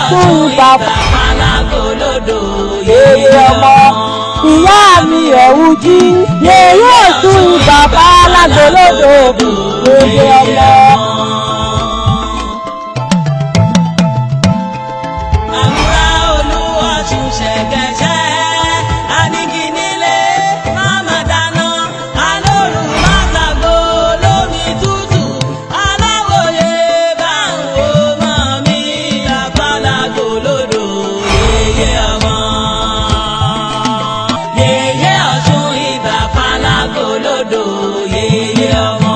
Ọ̀ṣun ibà falágolódò yèyé ọmọ. Ìyá mi ẹ̀wù jí yèyé Ọ̀ṣun ibà falágolódò yèyé ọmọ. Àmúra Olúọ̀ṣun ṣẹ̀gẹ̀ṣẹ̀, anigi nílé, máma dáná, alóru mátàgò lómi tútù, aláwòye bá ń wo mọ́ mi, àfàlàgò lódò yèyé ọmọ. Yèyé Ọ̀ṣun ibà fàlàgò lódò yèyé ọmọ.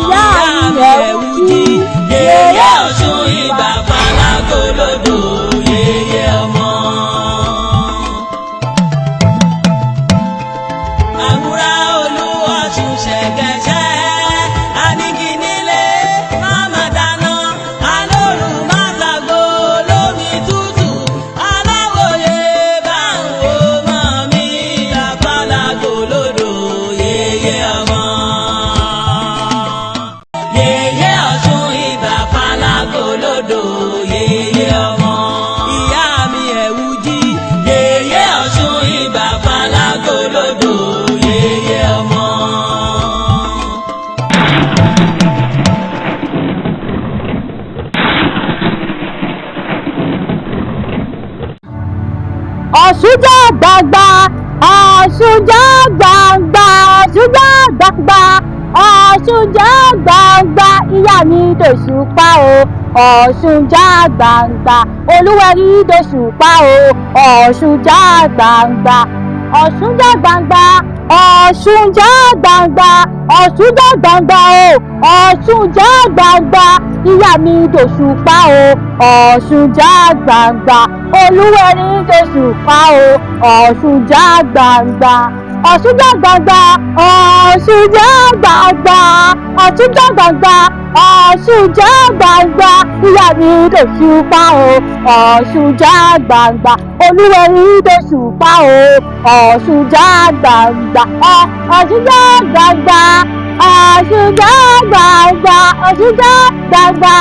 Ìyá mi ẹ̀wù jí Yèyé Ọ̀ṣun ibà fàlàgò lódò yèyé ọmọ. Àmúra Olúọ̀ṣun ṣẹ̀gẹ̀ṣẹ̀, anigi nílé, máma dáná, alóru mátàgò lómi tútù, aláwòye bá ń wo mọ́ mi, àfàlàgò lódò yèyé ọmọ. Yèyé Ọ̀ṣun ibà fàlàgò lódò yèyé ọmọ. Ìyá mi ẹ̀wù jí, yèyé Ọ̀ṣun ibà fàlàgò lódò yèyé ọmọ. Ọ̀ṣun jẹ́ gbangba, Ọ̀ṣun jẹ́ gbangba, Ọ̀ṣun jẹ́ gbangba, Ọ̀ṣun jẹ́ gbangba, ìyá mi dòṣùpá o. Ọ̀ṣun jẹ́ gbangba, Olúwẹ̀rí dòṣùpá o. Ọ̀ṣun jẹ́ gbangba, Ọ̀ṣun jẹ́ gbangba, Ọ̀ṣun jẹ́ gbangba, Ọ̀ṣun jẹ́ gbangba o. Ọ̀ṣun jẹ́ gbangba, ìyá mi dòṣùpá o. Ọ̀ṣun jẹ́ gbangba, Olúwẹ̀rí dòṣùpá o. Ọ̀ṣun jẹ́ gbangba, Ọ̀ṣun jẹ́ gbangba, Ọ̀ṣun jẹ́ gbangba, Ọ̀ṣun jẹ́ gbangba, Ọ̀ṣun jẹ́ gbangba, ìyá mi dòṣùpá o. Ọ̀ṣun jẹ́ gbangba, Olúwẹ̀rí dòṣùpá o. Ọ̀ṣun jẹ́ gbangba, Ọ̀ṣun jẹ́ gbangba, Ọ̀ṣun jẹ́ gbangba, Ọ̀ṣun jẹ́ gbangba,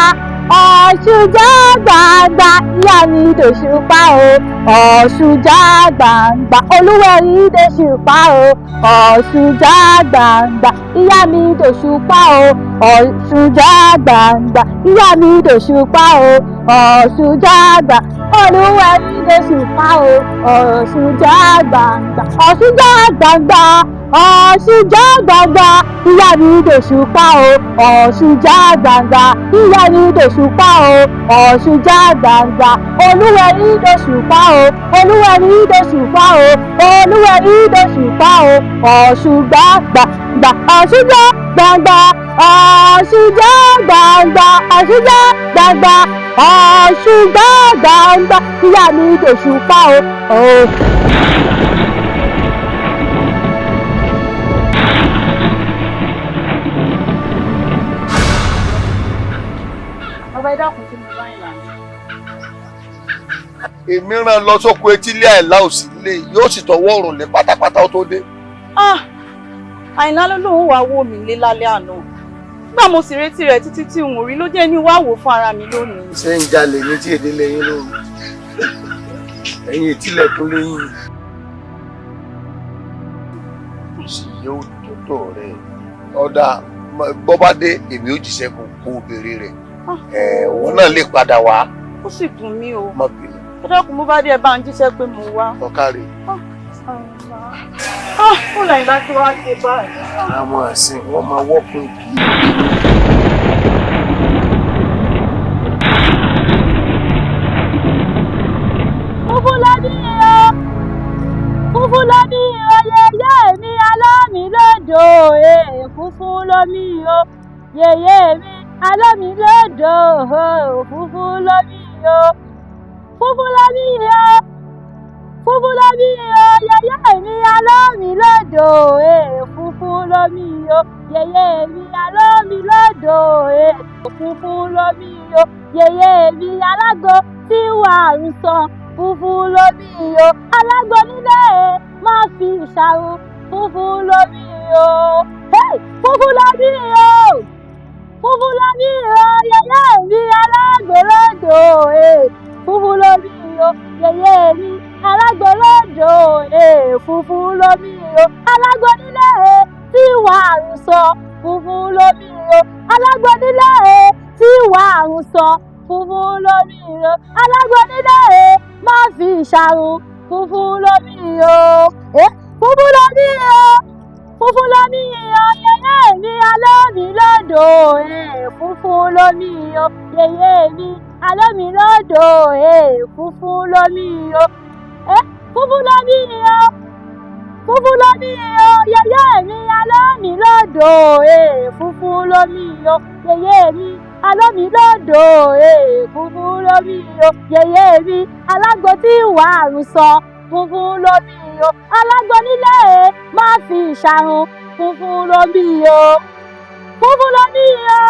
Ọ̀ṣun jẹ́ gbangba, ìyá mi dòṣùpá o. Ọ̀ṣun jẹ́ gbangba, Olúwẹ̀rí dòṣùpá o. Ọ̀ṣun jẹ́ gbangba, ìyá mi dòṣùpá o. Ọ̀ṣun jẹ́ gbangba, ìyá mi dòṣùpá o. Ọ̀ṣun jẹ́ gbangba, Olúwẹ̀rí dòṣùpá o. Ọ̀ṣun jẹ́ gbangba, Ọ̀ṣun jẹ́ gbangba, Ọ̀ṣun jẹ́ gbangba, ìyá mi dòṣùpá o. Ọ̀ṣun jẹ́ gbangba, ìyá mi dòṣùpá o. Ọ̀ṣun jẹ́ gbangba, Olúwẹ̀rí dòṣùpá o. Olúwẹ̀rí dòṣùpá o. Olúwẹ̀rí dòṣùpá o. Ọ̀ṣun gbàgbà gbà, Ọ̀ṣun jẹ́ gbangba, Ọ̀ṣun jẹ́ gbangba, Ọ̀ṣun jẹ́ gbangba, Ọ̀ṣun jẹ́ gbangba, ìyá mi dòṣùpá o. Oh. Ọba ẹ dákun, kí ni mo bá yín lànà. Èmi rán lọ sóko etílé Àìlá òsì lé, yóò sì tọwọ́ ọ̀rùn lé pátápátá ó tó dé. Ah! Àyìnlá ló lóun wàá wò mí lé lálẹ́ àná. Nígbà mo sì retí rẹ̀ títí tí n ò rí ló jẹ́ ní wàá wò fún ara mi lónìí. Ṣé ń jalè ní tí èdè lẹ́yìn lóru? Ẹ̀yin ìtìlẹ̀kùn lẹ́yìn. Kò sì yóò dọ́dọ̀ rẹ̀. Ọ̀dà bọ́ bá dé, èmi ò jíṣẹ́ kó kó o béèrè rẹ̀. Ẹ̀ òun náà lè padà wá. Ó sì dùn mí o. Má bínú. Ẹ dákun, bó bá dé, ẹ bá ń jíṣẹ́ pé mo wá. Ọ̀kàrẹ̀. Àyìnlá. Ah! Ó làyìnlá tí wàá ṣe báyìí. Àwọn àsìn wọ́n máa wọ́pọ̀ kí. Funfun lómi o, funfun lómi o, yèyé mi alómi lódò ee. Funfun lómi o, yèyé mi alómi lódò o. Funfun lómi o, funfun lómi o, funfun lómi o, yèyé mi alómi lódò ee. Funfun lómi o, yèyé mi alómi lódò ee. Funfun lómi o, yèyé mi alágbo tí wàá ń sàn. Funfun lómi o, alágbo nílé má fi ìṣàrùn. Funfun lómi o, hey! Funfun lómi o, funfun lómi o, yèyé mi alágbo lódò ee. Funfun lómi o, yèyé mi alágbo lódò. Funfun lómi o, alágbo nílé tí wàá àrùn sọ. Funfun lómi o, alágbo nílé tí wàá àrùn sọ. Funfun lómi o, alágbo nílé má fi ìṣàrùn. Funfun lómi o, funfun lómi o, funfun lómi o, yèyé mi alómi lódò. Funfun lómi o, yèyé mi alómi lódò. Funfun lómi o, funfun lómi o, funfun lómi o, yèyé mi alómi lódò. Funfun lómi o, yèyé mi alómi lódò. Funfun lómi o, yèyé mi alágbo tí wàá àrùn sọ. Funfun lómi o, alágbo nílé má fi ìṣàrùn. Funfun lómi o, funfun lómi o,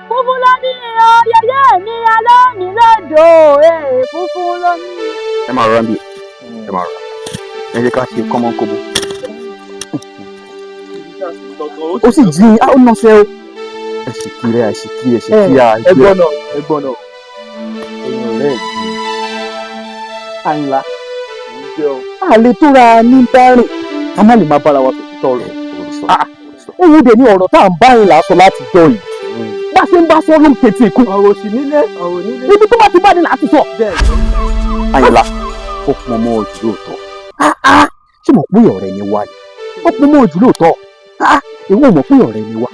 funfun lómi o, yèyé mi alómi lódò. Funfun lómi. Ẹ máa rọra bí, ẹ máa rọra, ẹ jẹ́ ká ṣe kọ́mọ́ kóbó. Ó sì jí ó nà ṣe o. Ẹ sì kí ẹ sì kí ẹ sì kí a. Ẹ gbọ́nà, ẹ gbọ́nà, ẹ̀yin ọ̀rẹ́ ẹ̀ Àyìnlá, a lè tóra ní dárìn ká má lè máa bára wa sọ̀tọ̀ tọrọ. Òun dẹ̀ ní ọ̀rọ̀ tá à ń bá Àyìnlá sọ láti jọ yìí. Bá ṣe ń bá sọ ló ń tètè kú. Ọ̀rọ̀ sì nílé, ọ̀rọ̀ nílé. Ibi tó bá ti bá ní láti sọ. Àyìnlá, ó pọn mọ́ ojú lóòótọ́. Ṣé mo pé ọ̀rẹ́ ni wá ni? Ó pọn mọ́ ojú lóòótọ́. Ìwọ mọ̀ pé ọ̀rẹ́ ni wá.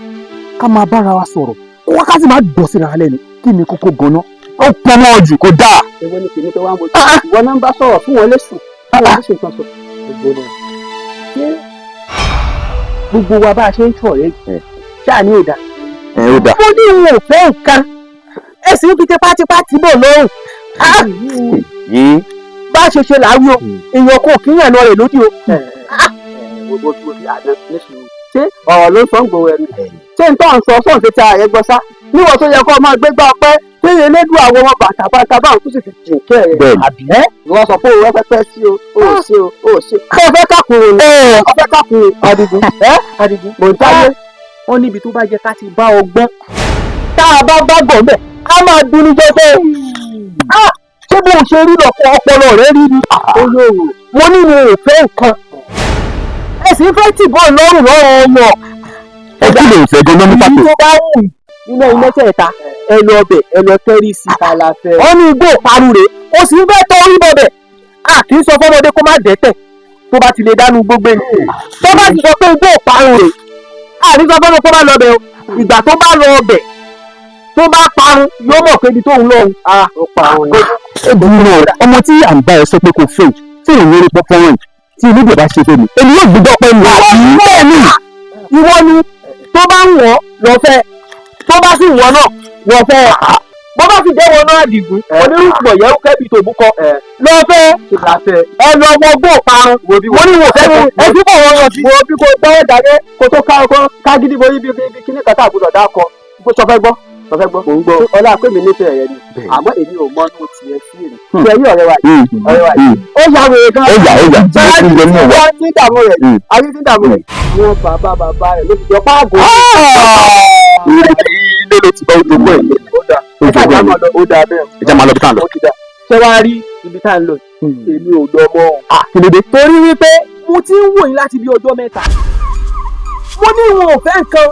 Ká máa bára wa sọ̀rọ̀. Kó wá ká sì máa dọ̀ síra lẹ́nu. Kí ni kókó gan-an? Ó pọn mọ́ ojú kò dáa. Èwo ni kìíní tó wá ń bojú? Ìwọ náà ń bá sọ̀rọ̀ fún wọn lẹ́sùn. Fún wọn lẹ́sùn kan sọ. Ṣé gbogbo wa bá a ṣe ń ṣọ̀rẹ́ yìí? Ṣáà ní ò dáa. Ẹ ó dáa. Mo ní n ò fẹ́ nǹkan. Ẹ sì ń fi tipátipá tì bò lọ́rùn. Bá a ṣe ṣe làáwí o, èèyàn kò kíyàn lọ rẹ̀ lódì o. Ṣé ọ̀rọ̀ ló ń sọ ń gbòòrò ẹnu? Ṣé n tó ń sọ sóun ṣe ti ara rẹ gbọ́ sá? Níwọ̀n tó yẹ kó máa gbégbá ọpẹ́ tí elédùn àwọn ọmọ bàtàbàtà báwọn tó sì fi jìn kẹ́ rẹ̀. Àbí? Ìwọ sọ pé òun pẹ́pẹ́ sí o, o ò ṣe o, o ò ṣe. Ṣé o fẹ́ kákùnrin ni? O fẹ́ kákùnrin? Adigun. Ẹ́ Adigun. Mò ń táyé. Wọ́n níbi tó bá yẹ ká ti bá ọgbọ́n. Tá a bá bá gbọ̀n bẹ̀, a máa dun ní jọjọ. Ṣé bó o ṣe rí lọ́pọ̀ ọpọlọ rẹ rí ni? Mo ní mi ò fẹ́ nǹkan. Ẹ sì ń fẹ́ tìbọn lọ́rùn lọ́rùn ọmọ. Ẹ kí lè fẹ́ gan-an ní pàtó. Èyí tó bá wù nínú ẹyin mẹ́tẹ̀ẹ̀ta, ẹ lọ ọbẹ̀, ẹ lọ tẹ́rí sí i. Wọ́n ní igbó ìparun rèé, ó sì ń fẹ́ tọ́ orí bọ̀bẹ̀. A kì í sọ fọ́mọdé kó má dẹ́tẹ̀ tó bá ti lè dánú gbogbo ẹni. Tó bá ti sọ pé igbó ìparun rèé, a ní sọ fọ́mọdé kó má lọ ọbẹ̀ o. Ìgbà tó bá lọ ọbẹ̀ tó bá parun yóò mọ̀ pé ibi tó ń lọ òun. Ọmọ tí à ń bá ẹ sọ pé kò fẹ́ tí òun rí pọ́pọ́ rìn tí inú bàbá ṣe fẹ́ mi èmi yóò gbúdọ̀ pẹ́ mi. Bẹ́ẹ̀ ni ìwọ ni tó bá ń wọ̀ lọ fẹ́, tó bá sì wọ̀ náà wọ̀ fẹ́, bó bá sì jẹ́ wọn náà Àdìgún onírúurú yẹ̀wò kẹ́bi tó búkọ lọ fẹ́, ẹ lọ wọ gbó parun. Mo ní wò fẹ́ ẹ fi bọ̀ wọ́n sí. Wo bí kò gbọ́ dàgẹ́ kó tó ká ọkọ ká gidi borí bí bí kíní kan tá àbúrò dá kọ. Sọ fẹ́ gbọ́, sọ fẹ́ gbọ́. Mò ń gbọ́. Ọlá pé mi nífẹ̀ẹ́ rẹ ni, àmọ́ èmi ò mọ inú tiẹ̀ sí èmi. Ṣé ẹ rí ọ̀rẹ́ wa yìí? Ọ̀rẹ́ wa yìí. Ó ya wèrè gan. Ó yà, ó yà. Ṣé Ó ń mú wa. tí ń dààmú rẹ̀? Ayé tí ń dààmú rẹ̀. Wọ́n bàbá bàbá rẹ̀ ló fi jọ páàgò. Ilé ló ti bá ojú ọgbọ́n ẹ̀. Ó dáa. Ẹ ṣáà já máa lọ. Ó dáa bẹ́ẹ̀. Ẹ já máa lọ bí tá à ń lọ. Ó ti dáa. Ṣé wàá rí ibi tá à ń lọ? Èmi ò lọ mọ́ o. Kí ló dé? Torí wípé mo ti ń wò yín láti bí ọjọ́ mẹ́ta. Mo ní ìwọ̀n ò fẹ́ nǹkan,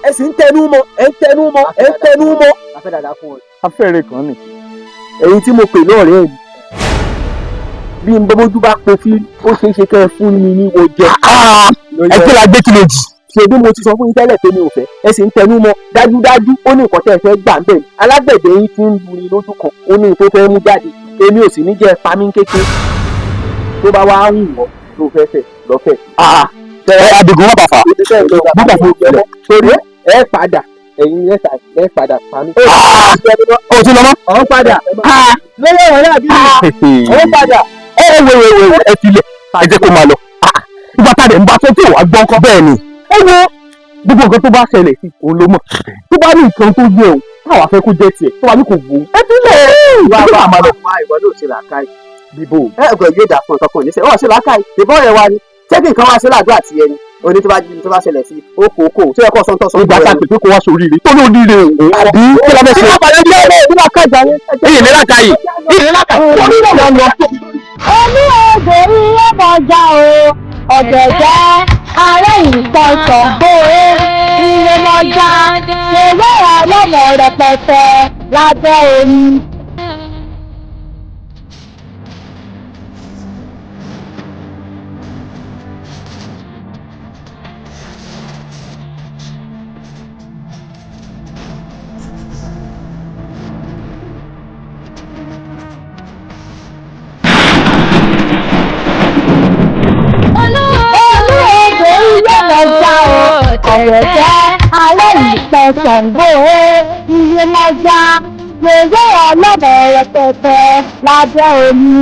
ẹ sì ń tẹnu mọ́, ẹ ń tẹnu mọ́, ẹ ń tẹnu mọ́. A fẹ́ dàda fún ọ. Afẹ́rẹ́ kan ni. Ẹ̀yin tí mo pè lọ́ọ̀rẹ́ mi. Bí n bójú bá pe fí, ó ṣeé ṣe kẹ́ ẹ fún mi ní wo jẹ. Ẹ kí la gbé kí lè jì. Ṣé bí mo ti sọ fún yín tẹ́lẹ̀ pé mi ò fẹ́, ẹ sì ń tẹnu mọ́ dájúdájú ó ní nǹkan tẹ́ ẹ fẹ́ gbà ń bẹ̀. Alágbẹ̀dẹ yín ti ń luni lójú kan, ó ní tó fẹ́ mú jáde. Èmi ò sì ní jẹ́ pa mí kékeré. Tó bá wá wù wọ́ tó fẹ́ fẹ́ lọ́fẹ̀. Ẹ Adigun má bàa fà. Má bàa fà. Torí ẹ padà, ẹ̀yin ẹ padà pa mí. Ó ti lọ mọ́. Ọ̀ ń padà. Lórí ọ̀rọ̀ náà bí ọ̀ ń padà. Ẹ wo wo wo ẹ filẹ̀ ẹ jẹ́ kó máa lọ. Ìgbà tá a dẹ̀ ń bá sọ tí ò wá gbọ́n kọ́ bẹ́ẹ̀ ni. Ẹ wo gbogbo nǹkan tó bá ṣẹlẹ̀ sí òun ló mọ̀. Tó bá ní nǹkan tó yẹ òun, táwa fẹ́ kó jẹ́ tiẹ̀, tó bá ní kò wò ó. Ẹ filẹ̀ Wá ẹ wá máa lọ. wá ìwọ náà ṣe làákàyè. Bíbò. Ẹ ọgọ yóò dà fún ọkàn níṣẹ́. Ọ̀ ṣe làákàyè. Ìbọn rẹ̀ wá ni. Ṣé kí nǹkan wá sí làdúrà tiẹ̀ ni? Oní tó bá tó bá ṣẹlẹ̀ sí ó kò kò tó yẹ kó sọ́ńtọ́ sọ́ńtọ́. Ìgbà tá a pè pé kó wá sóríire tó ló níire òun. Àbí kí la fẹ́ ṣe? Èyí ní làkàyè. Èyí ní làkàyè. Orí náà lọ. Olú odò iye mọ̀já o, ọ̀gẹ̀dẹ̀ ààrẹ ìpọ̀sọ̀ gbòòrè iye mọ̀já ewé ọlọ́mọ rẹpẹtẹ lábẹ́ omi. Olú odò iye mọ̀já o, ọ̀gẹ̀dẹ̀ ààrẹ ìpọ̀sọ̀ gbòòrè iye mọ̀já ewé ọlọ́mọ rẹpẹtẹ lábẹ́ omi.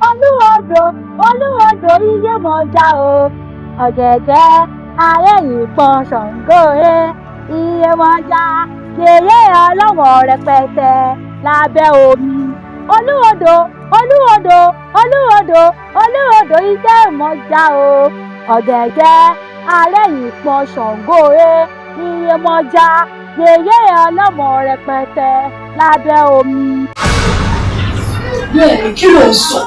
Olúodò olúodò iye mọ̀já o, ọ̀gẹ̀dẹ̀ ààrẹ ìpọn Ṣàngó e iye mọ̀já yèyé ọlọ́wọ̀n rẹpẹtẹ lábẹ́ omi. Olúodò olúodò olúodò olúodò iye mọ̀já o, ọ̀gẹ̀dẹ̀ ààrẹ ìpọn Ṣàngó e iye mọ̀já yèyé ọlọ́wọ̀n rẹpẹtẹ lábẹ́ omi. Bẹ́ẹ̀ni, kí ló ń sọ?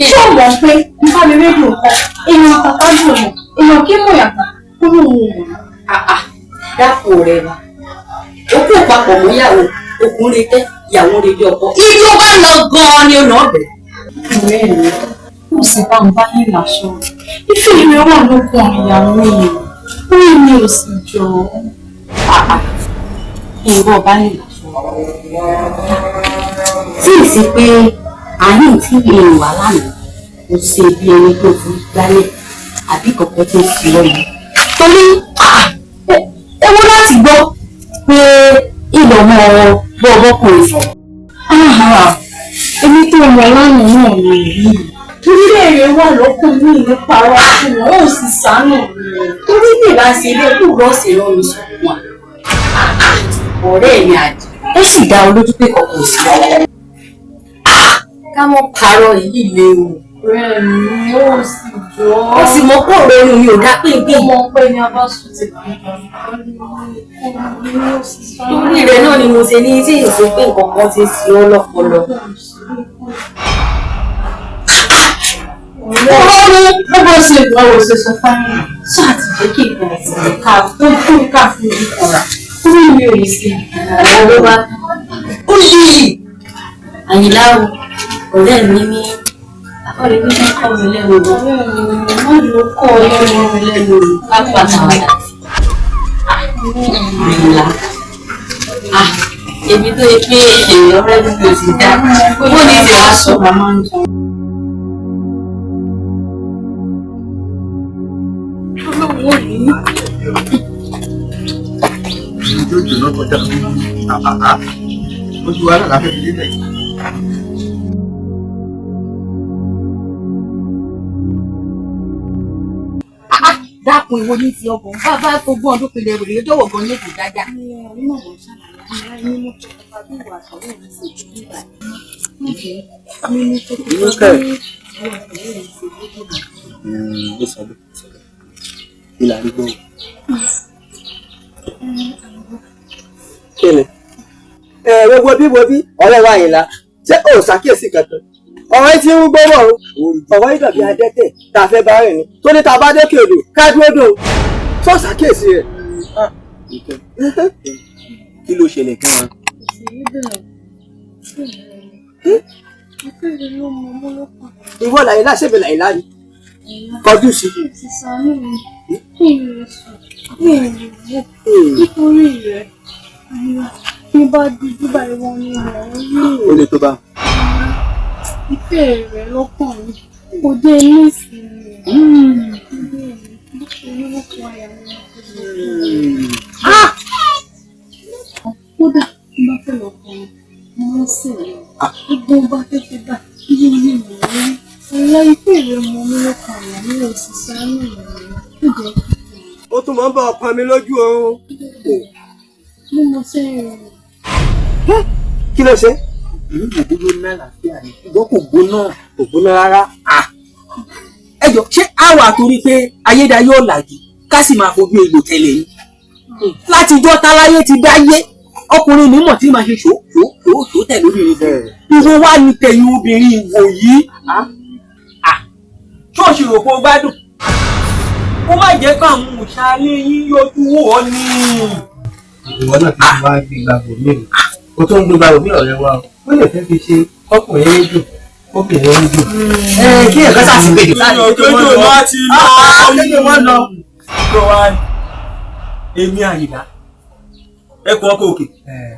Ṣé o mọ̀ pé nípa mi rédíò kọ, èèyàn àtàtà ń bò mọ̀, èèyàn kí mọ̀ yàtọ̀ kúrò òun mọ̀. Dákun ọ̀rẹ́ wa, òkú papọ̀ mọ́ ìyàwó, òkun retẹ́, ìyàwó retí ọkọ. Ibi ó bá lọ gan-an ni ó nà ọ̀bẹ. Ọ̀rẹ́ mi, kò sì bá ń bá yín láṣọ. Ìfẹ́ rẹ̀ wà lókun ìyàwó yìí, orí mi ò sì jọ. Ìwọ bá yín láṣọ. Tí ì sí pé àárín tí èèyàn wà lánàá, kò ṣe bí ẹni tó fi gbálẹ̀ àbí kọ̀ọ̀kan tó fi lọ́nà. Torí ewu láti gbọ́ pé ìlọ́mọ bọ́ ọmọkùnrin sọ̀rọ̀. Èmi tó mọ̀ lánàá náà mi yìí. Torí èrè wà lọ́kùn mi ní parọ́ fún wọn, ó sì sánà mi. Torí bí ìbá ṣe ilé kú rọ́ọ̀sì rán mi sọ́kùn wa. Ọ̀rẹ́ mi àjẹ́, ó sì dá ọ lójú pé kọ̀ọ̀kan ò sí lọ́wọ́. Ká mọ́ parọ́ yìí léwu. Ọ̀rẹ́ mi ó sì jọ. Ó sì mọ pé ọ̀rọ̀ ẹnu mi ò dá pínpín. Ó mọ pé ní a bá sùn ti Torí rẹ̀ náà ni mo ṣe ní tí èso pé nǹkan kan ti ṣe ọ́ lọ́pọlọ. Ọlọ́run ló bá ṣe ìgbà wo ṣe sọ fáyìn ṣáà ti jẹ́ kí nǹkan ọ̀sìn ká tó kún ká fún mi kọ̀ra. Orí mi ò sí. Àwọn ló bá ó yí Àyìnlá o, ọ̀rẹ́ mi ní ọ̀rẹ́ mi ní kọ́ mi lẹ́nu o. Ọ̀rẹ́ mi má ló kọ́ ọ lẹ́nu mi lẹ́nu o. Ká pàtàkì àwàdà. Àyìnlá. Èmi tó yẹ pé èèyàn ọ̀rẹ́ mi kò sì dá. Bó ní ìṣe wá sọ? Màmá ń jẹun. Yóò jóná kọjá ojú wa náà la fẹ́ fi débẹ̀. Dákun ìwo ní ti ọgbọ̀n bá bá ogún ọdún pinlẹ̀ rèé jọ̀wọ́ gan ní èkó dáadáa. Ó sọ bẹ́ẹ̀ sọ bẹ́ẹ̀ ìlà àdúgbò. Kí ni? Ẹ wo bí wo bí ọ̀rẹ́ wa Àyìnlá ṣé o ṣàkíyèsí kankan? Ọ̀rọ̀ yìí ti ń gbọ́ bọ̀ o, ọ̀rọ̀ yìí dàbí adẹ́tẹ̀ tá a fẹ́ bá rìn ni tó ní tá a bá dé kèrò ká dúró dò tó ṣàkíyèsí rẹ̀. Kí ló ṣẹlẹ̀ gan-an? Ìwọ Làyìnlá ṣèbí Làyìnlá ni kọjú sí. Nítorí rẹ̀, bí bá dúdú báyìí wọ́n ní mọ̀ ń rí. Ó lè tó bá. Ìfẹ́ rẹ̀ lọ́kàn mi kò dé ní ìsinmi. Kódà tí bá fẹ́ lọ kọrin, mo máa ń sìn ní gbogbo bá fẹ́ ṣe bá iye ní mò ń rí. Ọ̀la ikú rẹ̀ mọ mí lọ́kàn àyà mi ò sì ṣàánú mi. Ó jẹ́ Ó tún máa ń bá ọkàn mi lójú oorun. Mo mọ sẹ́yìn rẹ̀. Kí ló ṣe? Ìlú gbogbo ní àlàáfíà ni, ṣùgbọ́n kò gbóná, kò gbóná rárá. Ẹ jọ, ṣé a wà torí pé ayédáyé ọ̀làjú ká sì máa fojú egbò tẹ̀lé ni? Látijọ́ táláyé ti dáyé, ọkùnrin mi mọ̀ tí màá ṣe ṣó ṣó ṣó ṣó tẹ̀lé obìnrin fún un. Ìwọ wá ní tẹ̀yìn obìnrin ìwò yìí. Ṣé o ṣì rò pé o gbádùn? Ó má jẹ́ káwọn òṣàlẹ̀ yín yọjú wò ọ́ ní. Ìwọ náà fi wá gbé gbàgbọ́ mi o tó ń gbé gbàgbọ́ mi ọ̀rẹ́ wa o ó lè fẹ́ fi ṣe ọkùnrin ń dùn, obìnrin ń dùn. Kí ẹ̀ka sá sí gbèdè. Kéjò náà ti lọ. Kéjò wọn lọ. Tó wá èmi Àyìnlá ẹkùn ọkọ òkè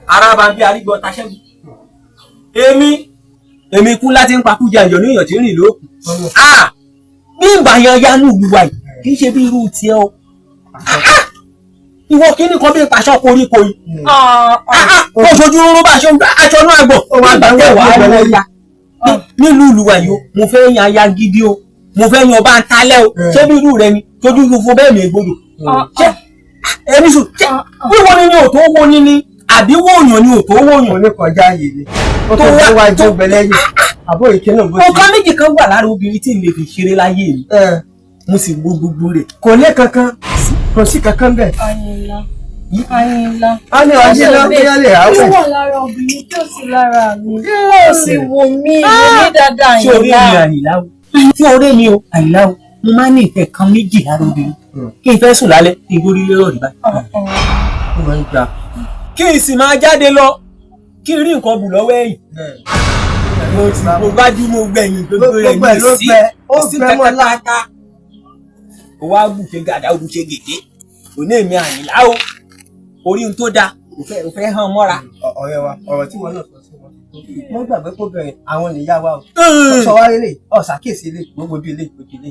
ara bá ń bí arígbọ taṣẹ́gun. Èmi kú láti ń pakú jẹ àjọ níyàn tí ń rìn lóòkù. Bí ìbàyàn yanú ìlú wa yìí kì í ṣe bí irú tiẹ̀ o. Ìwọ kìíní kan bí pàṣọ koríko yìí. Kó sojú rúrú bá aṣọ aṣọ náà gbọ̀. Ó wá gbà tẹ̀ wá wá lọ ya. Nílùú ìlú wa yìí o, mo fẹ́ yan aya gidi o, mo fẹ́ yan ọba ń talẹ́ o, ṣé bí irú rẹ ni tójú funfun bẹ́ẹ̀ mi ègbodò. Ṣé ẹni sùn ṣé wíwo ni ni ò tó wo ni ni àbí wòyàn ni ò tó wòyàn? Oníkọjá yìí ni ó tó wá wájú gbẹlẹ́yìn àbó ìkíni bó ti. Nǹkan méjì kan wà lára obìnrin tí n lè fi ṣeré láyé mi. Mo sì wo gbogbo rẹ̀. Kò ní kankan, kò sí kankan bẹ́ẹ̀. Àyìnlá. Àyìnlá. A ní Àyìnlá bóyá lè ráwẹ̀. Kí ló wà lára obìnrin tí ò sí lára mi? Ó sì wò mí, wò mí dáadáa. Ṣé orí mi Àyìnlá o? Ṣé orí mi o Àyìnlá o? Mo máa ń ní ìfẹ́ kan méjì lára obìnrin. Kí n fẹ́ sùn lálẹ́, kí n gbórí lérò rí báyìí. Kí n sì máa jáde lọ, kí n rí nǹkan bù lọ́wọ́ ẹ̀yìn. Mo ti mo gbájú mo gbẹ̀yìn gbogbo rẹ̀ ní sí. Ó gbẹ mọ́ láta. Ó wá bùṣe gàdá, ó bùṣe gèdè. Òní èmi Àyìnlá o. Orí ohun tó dáa, ò fẹ́ hàn mọ́ra. Ọ̀rẹ́ wa, ọ̀rọ̀ tí wọn náà sọ sí wọn. Mo gbàgbé kó bẹ̀rẹ̀ àwọn nìyá wa o. Sọ wá lélẹ̀, ọ̀sàkíyèsí ilé, gbogbo ojú ilé, gbogbo ilé.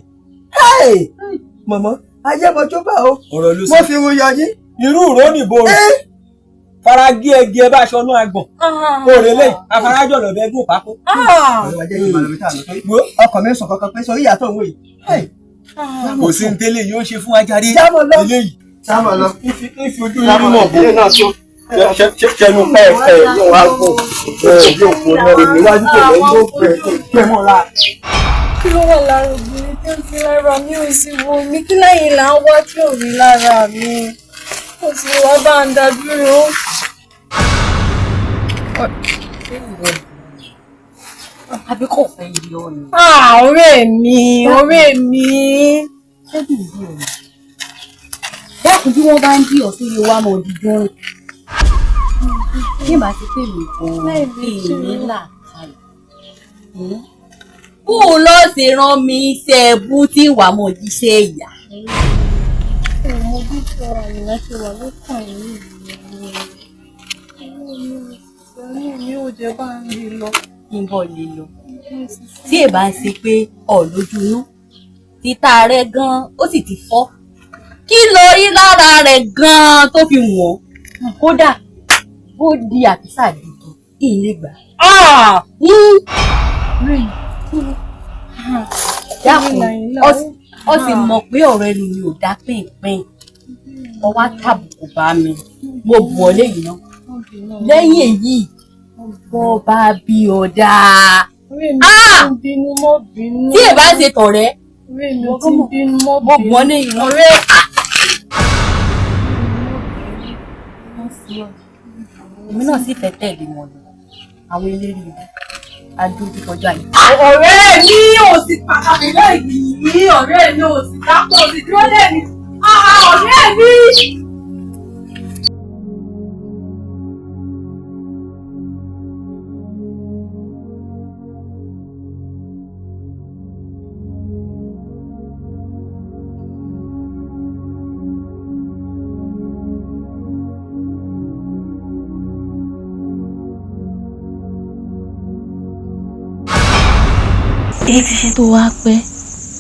Mọ̀mọ́, ayé mọ́jọ́ bá o. Ọ̀rọ̀ ló sọ. Mo fi ru yọ yín. Irú ìró nìbo rẹ̀. Fara gé ẹgẹ ẹ bá aṣọ náà agbọ̀n. Òrèlè, afarajọ lọ̀bẹ gùn pákó. Ọ̀rẹ́ wa jẹ́ kí n máa lọ bí tá a lọ torí ọkàn mi ń sọ kankan pé sọ ìyá tó ń wò yìí. Kò sí ní tẹ́lẹ̀ yóò ṣe fún ajáde. Jámọ̀ lọ. Eléyìí. Jámọ̀ lọ. Ìfi ojú yín mọ̀ bò. Ṣẹnu pẹ́ẹ́pẹ́ yóò wá gùn. Yóò gùn náà. Èmi wájú kò lẹ́yìn ó gbẹ gbẹ mọ́ la. Kí ló wà lára obìnrin tí ó sí lára mi ò sì wò mí? Kí lẹ́yìn là ń wá tí ò rí lára mi? Kò sì wá bá ń dá dúró. Àbí kò fẹ́ yí ọ ni. Ọ̀rẹ́ mi, ọ̀rẹ́ mi. Dákun, bí wọ́n bá ń bí ọ̀sẹ̀ yìí wá mọ̀ dídún rìn. Bí màá ti pè mí gan-an, èmi là kalẹ̀. Bó o lọ ṣe rán mi iṣẹ́ ẹbú tí wàá mọ̀ jíṣẹ́ ìyá. Mo bí sọ Àyìnlá ṣe wà lọ́kàn yìí ni. Mi ò jẹ́ bá ń rí lọ. Kí n bọ̀ lè lọ. Tí èbá ń ṣe pé ọ̀ lójú inú, títa rẹ̀ gan-an ó sì ti fọ́. Kí lo rí lára rẹ̀ gan-an tó fi wọ̀n? Kódà bó di àkísà gidi, ìlé gbà. Dákun, ọ sì mọ̀ pé ọ̀rọ̀ ẹnu mi ò dá pínpín. Ọ wá tàbùkù bá mi, mo bù ọ léyìí náà. Lẹ́yìn èyí, bọ́ bá bí ọ dáa. Ọ̀rẹ́ mi ti ń bínú, mọ́ bínú. Tí èbá ń ṣe tọ̀rẹ́, Ọ̀rẹ́ mi ti ń bínú, mọ́ mo bínú. bù ọ léyìí náà. Ọ̀rẹ́ èmi náà sì fẹ́ tẹ̀lé wọn lọ. Àwọn eléré ibú adójúkọjá yìí. Ọ̀rẹ́ mi ò sì pàtàkì lẹ́yìn yìí, ọ̀rẹ́ mi ò sì dápọ̀, ò sì dúró lẹ́yìn. Ọ̀rẹ́ mi. Èyí ti ṣe tó wá pẹ́.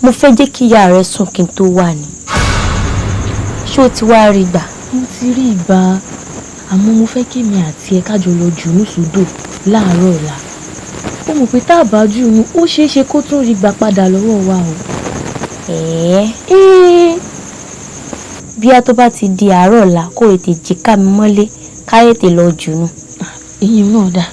Mo fẹ́ jẹ́ kí ìyá rẹ sùn kí n tó wà ní. Ṣé o ti wá rí gbà? Mo ti rí ìgbà, àmọ́ mo fẹ́ kémi àti ẹ kájọ lọ jùnú sódò láàárọ̀ ọ̀la. Ó mọ̀ pé tá a bá jù ú, ó ṣeé ṣe kó tún rí gbà padà lọ́wọ́ wa o. Ẹ̀ẹ́, bí a tó bá ti di àárọ̀ ọ̀la, kó ètè jí ká mi mọ́lé, ká ètè lọ jùnú. Ìyẹn náà dáa.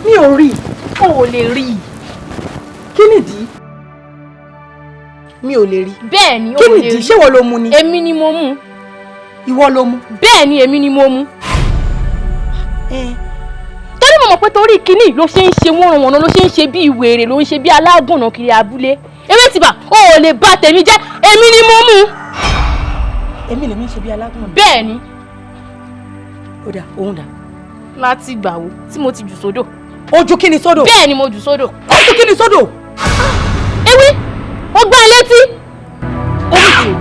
Mi ò rí. O ò lè rí. Kí nìdí? Mi ò lè rí. Bẹ́ẹ̀ ni, o Kí ò lè nìdí? rí. Ṣé ìwọ ló mú ni? Èmi ni mo mú. Ìwọ ló mú. Bẹ́ẹ̀ ni, èmi ni mo mú. Torí mo mọ̀ pé torí kínní ló ṣe ń ṣe wọ́nranwọ̀nran, ló ṣe ń ṣe bí wèrè, ló ń ṣe bí alágùnà kiri abúlé. Ewé tìbà, o ò lè bà tèmi jẹ́, èmi ni mo mú. Èmi lèmi ń ṣe bí alágùnà. Bẹ́ẹ̀ ni. Ó dà, òun dà. Láti ìgbà wo tí mo ti jù sódò? Ojú kí ni sódò? Bẹ́ẹ̀ ni, mo jù sódò. Ojú kí ni sódò? Ewé, ó gbá ẹ létí. Ó mi jù.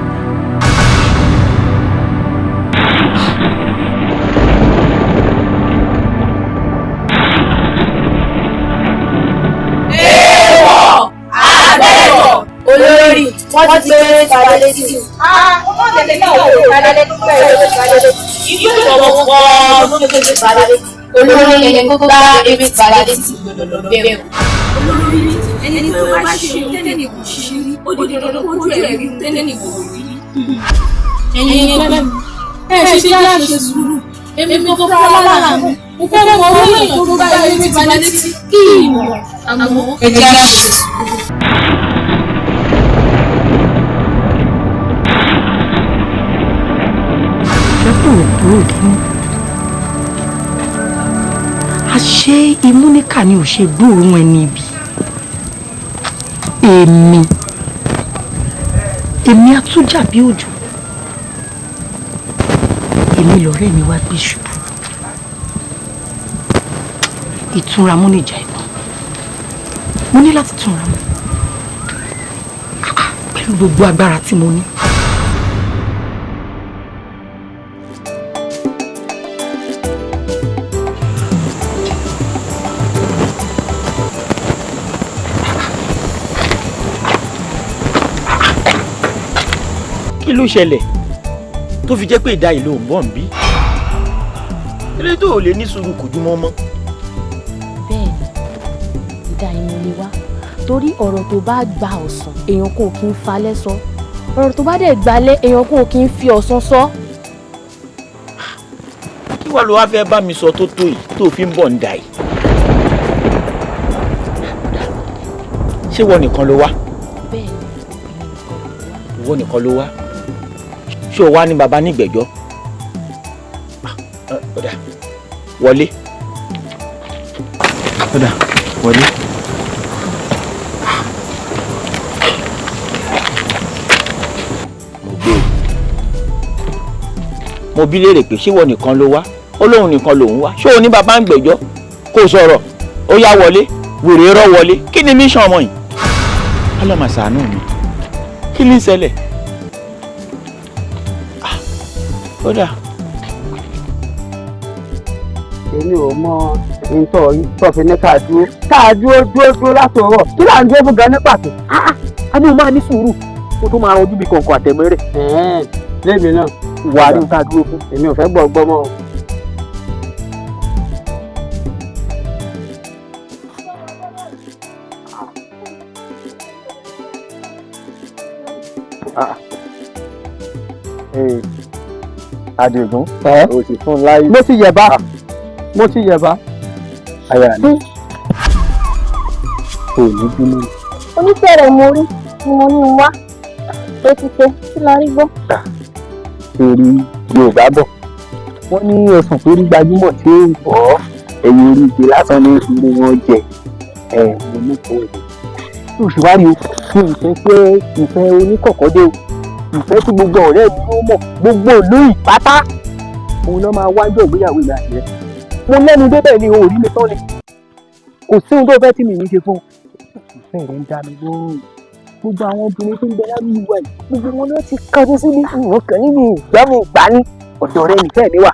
Èèwọ̀ àgbẹ̀wọ̀ olórí wọ́n ti gbé padà létí. Olórí ẹni tó gbá ewé padà létí gbọdọ̀ lọ bẹ́ẹ̀ o. Olórí, ẹni tó bá ṣe ohun tẹ́nì kò ṣe rí, ó di dandan kójú ẹ̀ rí ohun tẹ́nì kò rí. Ẹ̀yin ẹgbẹ́ mi, ẹ ṣe jẹ́ àṣẹ sùúrù. Èmi kò fẹ́ lára mi, mo fẹ́ mọ owó èèyàn tó bá ewé ti balẹ̀ létí kí ìmọ̀ àmọ́ Ẹ jẹ́ àṣẹ sùúrù. Kúrò àṣé imúníkà ni ò ṣe gbóòórùn ẹni ibi. Èmi atújà bí òjò, èmi lọ̀rẹ́ mi wá gbé ṣubú. Ìtúnra mú níjà ìbọn, mo ní láti túnra mú pẹ̀lú gbogbo agbára tí mo ní. Kí ló ṣẹlẹ̀ tó fi jẹ́ pé ìdá ìlú ń bọ̀ ń bí? Ilé tó ò lè ní sùúrù kò jùmọ̀ mọ́. Bẹ́ẹ̀ ni, ìdá ìmọ̀ lè wá, torí ọ̀rọ̀ tó bá gba ọ̀sán, èèyàn kò kí ń falẹ̀ sọ. Ọ̀rọ̀ tó bá dẹ̀ gbalẹ̀, èèyàn kò kí ń fi ọ̀sán sọ. Kí wàá ló wá fẹ́ bá mi sọ tó tó yìí tó fi ń bọ̀ ń dà yìí? Ṣé ìwọ nìkan ló wá? Bẹ́ẹ̀ ni. Ìwọ nìkan ló wá. Ṣé o wá ní baba nígbẹ̀jọ́? Ọ̀dà wọlé. Ọ̀dà wọlé. Mo gbé o. Mo bi léèrè pé ṣé ìwọ nìkan ló wá? Ó lóun nìkan lòun wá. Ṣé o ní baba ń gbẹ̀jọ́? Kò sọ̀rọ̀. Ó yá wọlé. Wèrè rọ́ wọlé. Kí ni mission ọmọ yìí? Ọlọ́mọ ṣàánú mi. Kí ni ń ṣẹlẹ̀? Ó dà. Èmi ò mọ ntọ́ tó fi ní ká dúró ká dúró dúró dúró látòrọ̀ kí là ń dúró fún gan ní pàtó. A ní o máa ní sùúrù kó tó máa rọjú bí kọ̀ǹkọ̀ àtẹ̀mọ́rẹ̀. Lẹ́mi náà wà á rí ká dúró fún. Èmi ò fẹ́ gbọ́ gbọ́ mọ́ o. Àdìgún o sì fún láyé. Mo ti yẹ̀bá mo ti yẹ̀bá. Aya mi ò ní bínú. Onífẹ̀rẹ̀ mo rí ni mo ní n wá tó ti ṣe kí la rí gbọ́. Torí Yorùbá bọ̀ wọ́n ní ẹ̀sùn tó rí gbajúmọ̀ tí ó ń bọ̀ ẹ̀yìn orí igi lásán ní ìlú wọn jẹ ẹ̀ mo ní kó o. Yóò ṣe wá rí o kí ìfẹ́ pé ìfẹ́ oníkọ̀kọ́ dé o ìfẹ́ tí gbogbo ọ̀rẹ́ mi ló mọ̀ gbogbo ìlú ìpátá òun náà máa wájú ìgbéyàwó ìlú àti rẹ̀. Mo lẹ́nu débẹ̀ ni o ò rí mi tán ni kò sí ohun tó fẹ́ tí mi ní ṣe fún un. Ìfẹ́ rẹ̀ ń dá mi lóhùn gbogbo àwọn obìnrin tó ń bẹ lábẹ́ ìwà yìí gbogbo wọn náà ti kájú sí ní ìwọ̀n kan nínú ìgbàmù ìgbà ní ọ̀dọ̀ rẹ nìfẹ́ mi wà.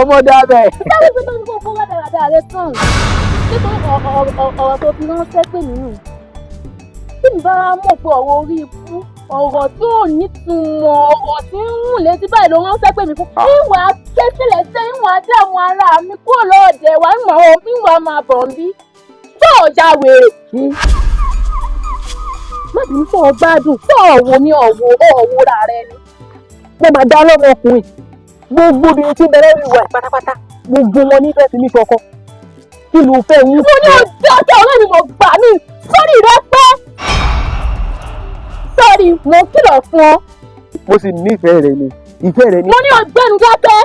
Ọmọ dábẹ́. Sáré pé tó ń kó kó rádaràda rẹ tán nítorí ọ̀rọ̀ tó fi ránṣẹ́ pè mí nù. Tí mi bá mọ̀ pé ọ̀rọ̀ orí ikú ọ̀rọ̀ tí ò nítumọ̀ ọ̀rọ̀ tí ń rùn létí báyìí ló ránṣẹ́ pè mí fún. Ìwà kẹ́sílẹ̀ ṣe ìwà dààmú ara mi kúrò lọ́ọ̀dẹ̀ wá ìwà máa bọ̀ ń bí. Tó ọ̀jà wèrè. Má bínú fún ọ gbádùn tó ọ̀wọ́ mi ọ̀wọ́ ọ̀wọ́ ra rẹ ni. Mo máa dá lọ́mọ ọkùnrin gbogbo obìnrin tí ń bẹ lórí ìwà ẹ̀ pátápátá gbogbo wọn nífẹ̀ẹ́ fi mí ṣọkọ. Kí ló fẹ́ yín? Mo ní ojú ọjọ́ ọ̀rẹ́ mi mo gbà mí sórí rẹ pé sórí mo kìlọ̀ fún ọ. Mo sì nífẹ̀ẹ́ rẹ ni ìfẹ́ rẹ ni. Mo ní ọgbẹ́nu dákẹ́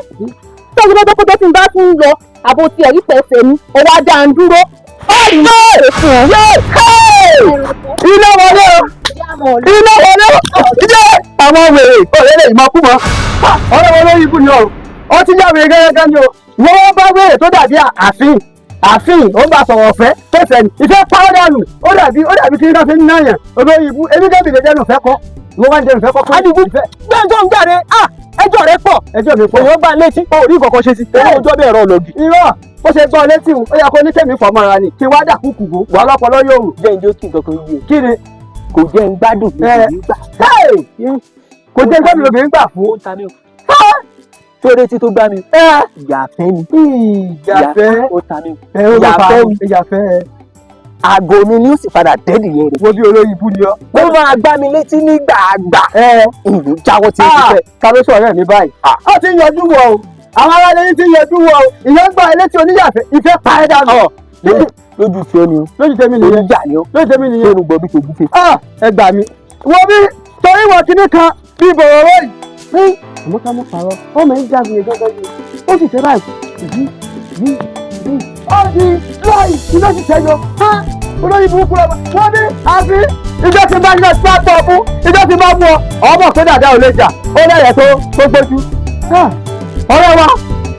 sọ́jú lọ́jọ́ kọjọ́ tí n bá tún ń lọ àbò tí ẹ̀rí pẹ̀sẹ̀ mi ọwọ́ ajá ń dúró. Iná wọlé o iná wọlé o ilé àwọn wèrè ọ̀rẹ́ lè mọ kú mọ́ ọ̀rẹ́ wọlé ibú ni o ó ti yá wèrè gẹ́gẹ́ ni o wọ́n wọ́n bá wèrè tó dàbí àfin àfin ó bá sọ̀rọ̀ ọ̀fẹ́ tó fẹ́ ni ìfẹ́ pàwọ́ dànù ó dàbí kí n fi ń náyàn olórí ibú èmi débi lè dẹnu fẹ́ kọ́ ló wá ń dẹnu fẹ́ kọ́ pé Adigun gbẹ́njọ́ ń jáde ẹjọ́ rẹ pọ̀ ẹjọ́ mi pọ̀ òun gbà létí ó rí nǹkan kan ṣe sí owó ọjọ́ bẹ́ẹ̀ rọ lọ́gì. Irọ́ ó ṣe gbọ́ létí ó yẹ kó ní kẹ́mi fọ̀ mọ́ra ni kí wá dà kúkú bò wà lọ́pọ̀lọ́ yóò rù. Jẹ́ ǹjẹ́ ó kí nǹkan kan yé kí ni kò jẹ́ ń gbádùn lóbìnrin gbà. Kò jẹ́ ń gbádùn lóbìnrin gbà fún. Ó ń ta mí o. Tó retí tó gbá mi. Ìyàfẹ́ ni. Ìyàfẹ́ ó ta mí o. Ìyàfẹ́ ni. Ìyàfẹ́. Àgọ́ mi ni ó sì padà dẹ́ẹ̀dì yẹn rẹ̀. Wo bí olórí ibú ni ọ. Ó máa gbá mi létí nígbà àgbà. Ìlú jáwọ́ tí ó ti fẹ́. Ta ló sọ ọ̀rẹ́ mi báyìí? Ó ti ń yọjú wọ o. Àwọn aráàlú yìí ti ń yọjú wọ o. Ìyẹn ń gbá elétí oníyàfẹ́ ìfẹ́ pa ẹ́ dànù. Lójú tiẹ̀ ni o. Lójú tèmi nìyẹn. Oníjà ni o. Lójú tèmi nìyẹn. Lórí gbọ́ bí kò gúfe. Ẹ gbà mí. Wo bí torí wọn kinní kan bí bòròró yìí. Àmọ́ ká mọ́ parọ́, ọmọ yìí jáde yẹn gángan ni. Ó sì ṣe báyìí. Ó di láì iná sì ṣẹ́yọ. Olórí burúkú lọ́wọ́. Wọ́n ní àfi ìjọ ti bá iná tí wọ́n tọ̀ fún ìjọ ti bá mú ọ. Ọmọ pé dàda ò lè jà ó lẹ́yẹ̀ tó gbójú. Ọ̀rẹ́ wa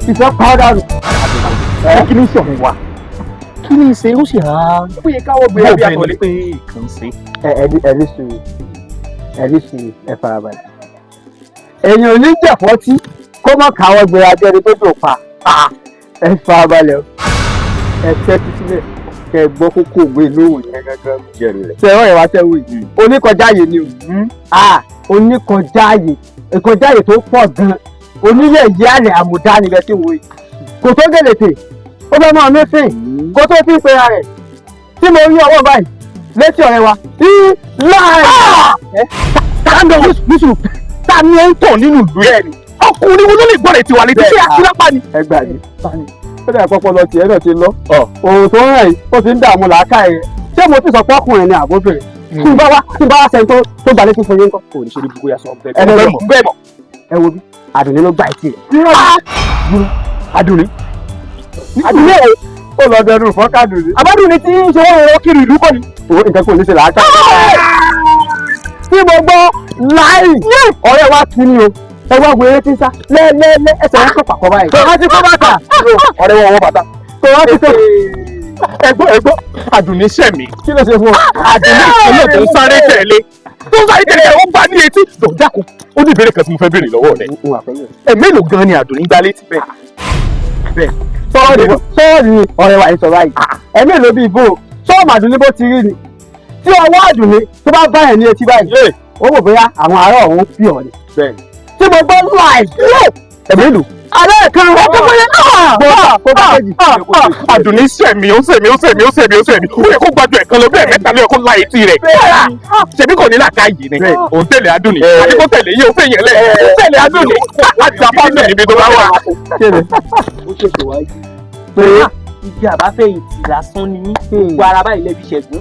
ìfẹ́ pa ọ́ dànù. Kí ni ìṣòro wa? Kí ni ìṣe ó sì hàn án? Ó yẹ káwọ́ gbé ẹbí àtọ̀lé pé nǹkan ṣe. Ẹ ní sùúrù ẹ ní sùúrù ẹ farabalẹ̀. Èèyàn ò ní jẹ̀fọ́ tí kó mọ̀ káwọ́ gbé abẹ́rẹ́ tó dùn pa. Ẹ farabalẹ̀ o. Ẹ tẹ́tí sílẹ̀ kẹ gbọ́ kókó òwe lóhùn yẹn gángan. Ṣé ẹ̀rọ ìwà tẹ́ wò yìí? Oníkọjá yìí ni o. Oníkọjá yìí ìkọjá yìí tó pọ̀ gan-an. Onílẹ̀ yìí àlẹ̀ àmùdá níbẹ̀ tí wò yìí. Kò tó gèlètè ó fẹ́ máa mí sìn kó tó fi ń pera rẹ̀ tí mo rí ọwọ́ báyìí létí ọ̀rẹ́ wa láì. Ta ni ó ń tàn nínú ìlú rẹ̀ ni ọkùnrin wo ló lè gbọ́ rẹ̀ tiwa létí ṣé akílápá ni. Ẹ gbà mí ó dà pọpọ lọ tiẹ̀ náà ti lọ òun tó ń rẹ̀ yìí ó ti ń dààmú làákàyè rẹ̀ ṣé mo ti sọ pé ọkùnrin ni àbóbìnrin tí n bá wá sẹ́ni tó gbà létí fún yín kọ́. Kò ní ṣe ní bukú ya sọ bẹ́ẹ̀ bẹ́ẹ̀ mọ̀ ẹ wo bí Àdùnní ló gbà etí rẹ̀. Àdùnní Àdùnní ẹ̀ ó lọ dẹnu fọ́kàdùnní. Àbádùnní tí ń ṣe wọ́n wọ́n kiri ìlú kọ́ ni. Owó nǹkan kò ní ṣe làákà. Tí mo gbọ́ láì ọ̀rẹ́ wa kí ni o ẹ wá wo eré tí ń sá lẹ́lẹ́lẹ́ ẹsẹ̀ wọn kọ̀ pàkọ́ báyìí. Kò rántí kó bàtà ọ̀rẹ́ wọn wọ bàtà. Kò rántí kó. Ẹgbọ́ Àdùnní sẹ̀mí. Kí ló ṣe fún ọ? Àdùnní ìpínlẹ̀ tó ń sáré tẹ̀lé. Tó ń sáré tẹ̀lé ó gbá ní etí. Dọ̀dákun, ó ní ìbéèrè kan tí mo fẹ́ béèrè lọ́wọ́ rẹ̀. Ẹ mélòó gan ni Àdùnní gbá létí bẹ́ẹ̀? Bẹ́ẹ̀. Sọ́ọ̀rì ọ̀rẹ́ wa ìsọ̀rọ̀ yìí. Ẹ mélòó bíi bò sọ́ọ̀mù Àdùnní bó ti rí ni. Tí ọwọ́ Àdùnní tó bá bá ẹ̀ ní etí báyìí, ó wò bóyá àwọn ará ọ̀hún fi ọ̀ ni. Tí mo gbọ́ láì Ẹ mélòó? Alẹ́ kan ọdún bóyá Àdùnní sẹ̀mí ó sẹ̀mí ó sẹ̀mí ó sẹ̀mí ó sẹ̀mí ó yẹ kó gbájú ẹ̀ kan lọ bẹ́ẹ̀ mẹ́ta ló yẹ kó la etí rẹ̀. Ṣebí kò ní làákàyè ni òun tẹ̀lé Àdùnní àti kó tẹ̀lé yé o fẹ́ yẹn lẹ̀ ó tẹ̀lé Àdùnní láti apá níbi tó bá wà. Ó ṣètò wáyé pé igi àbáfẹ̀yìntì lásán ni yín, gbogbo ara báyìí lẹ́bi ṣẹ̀gún.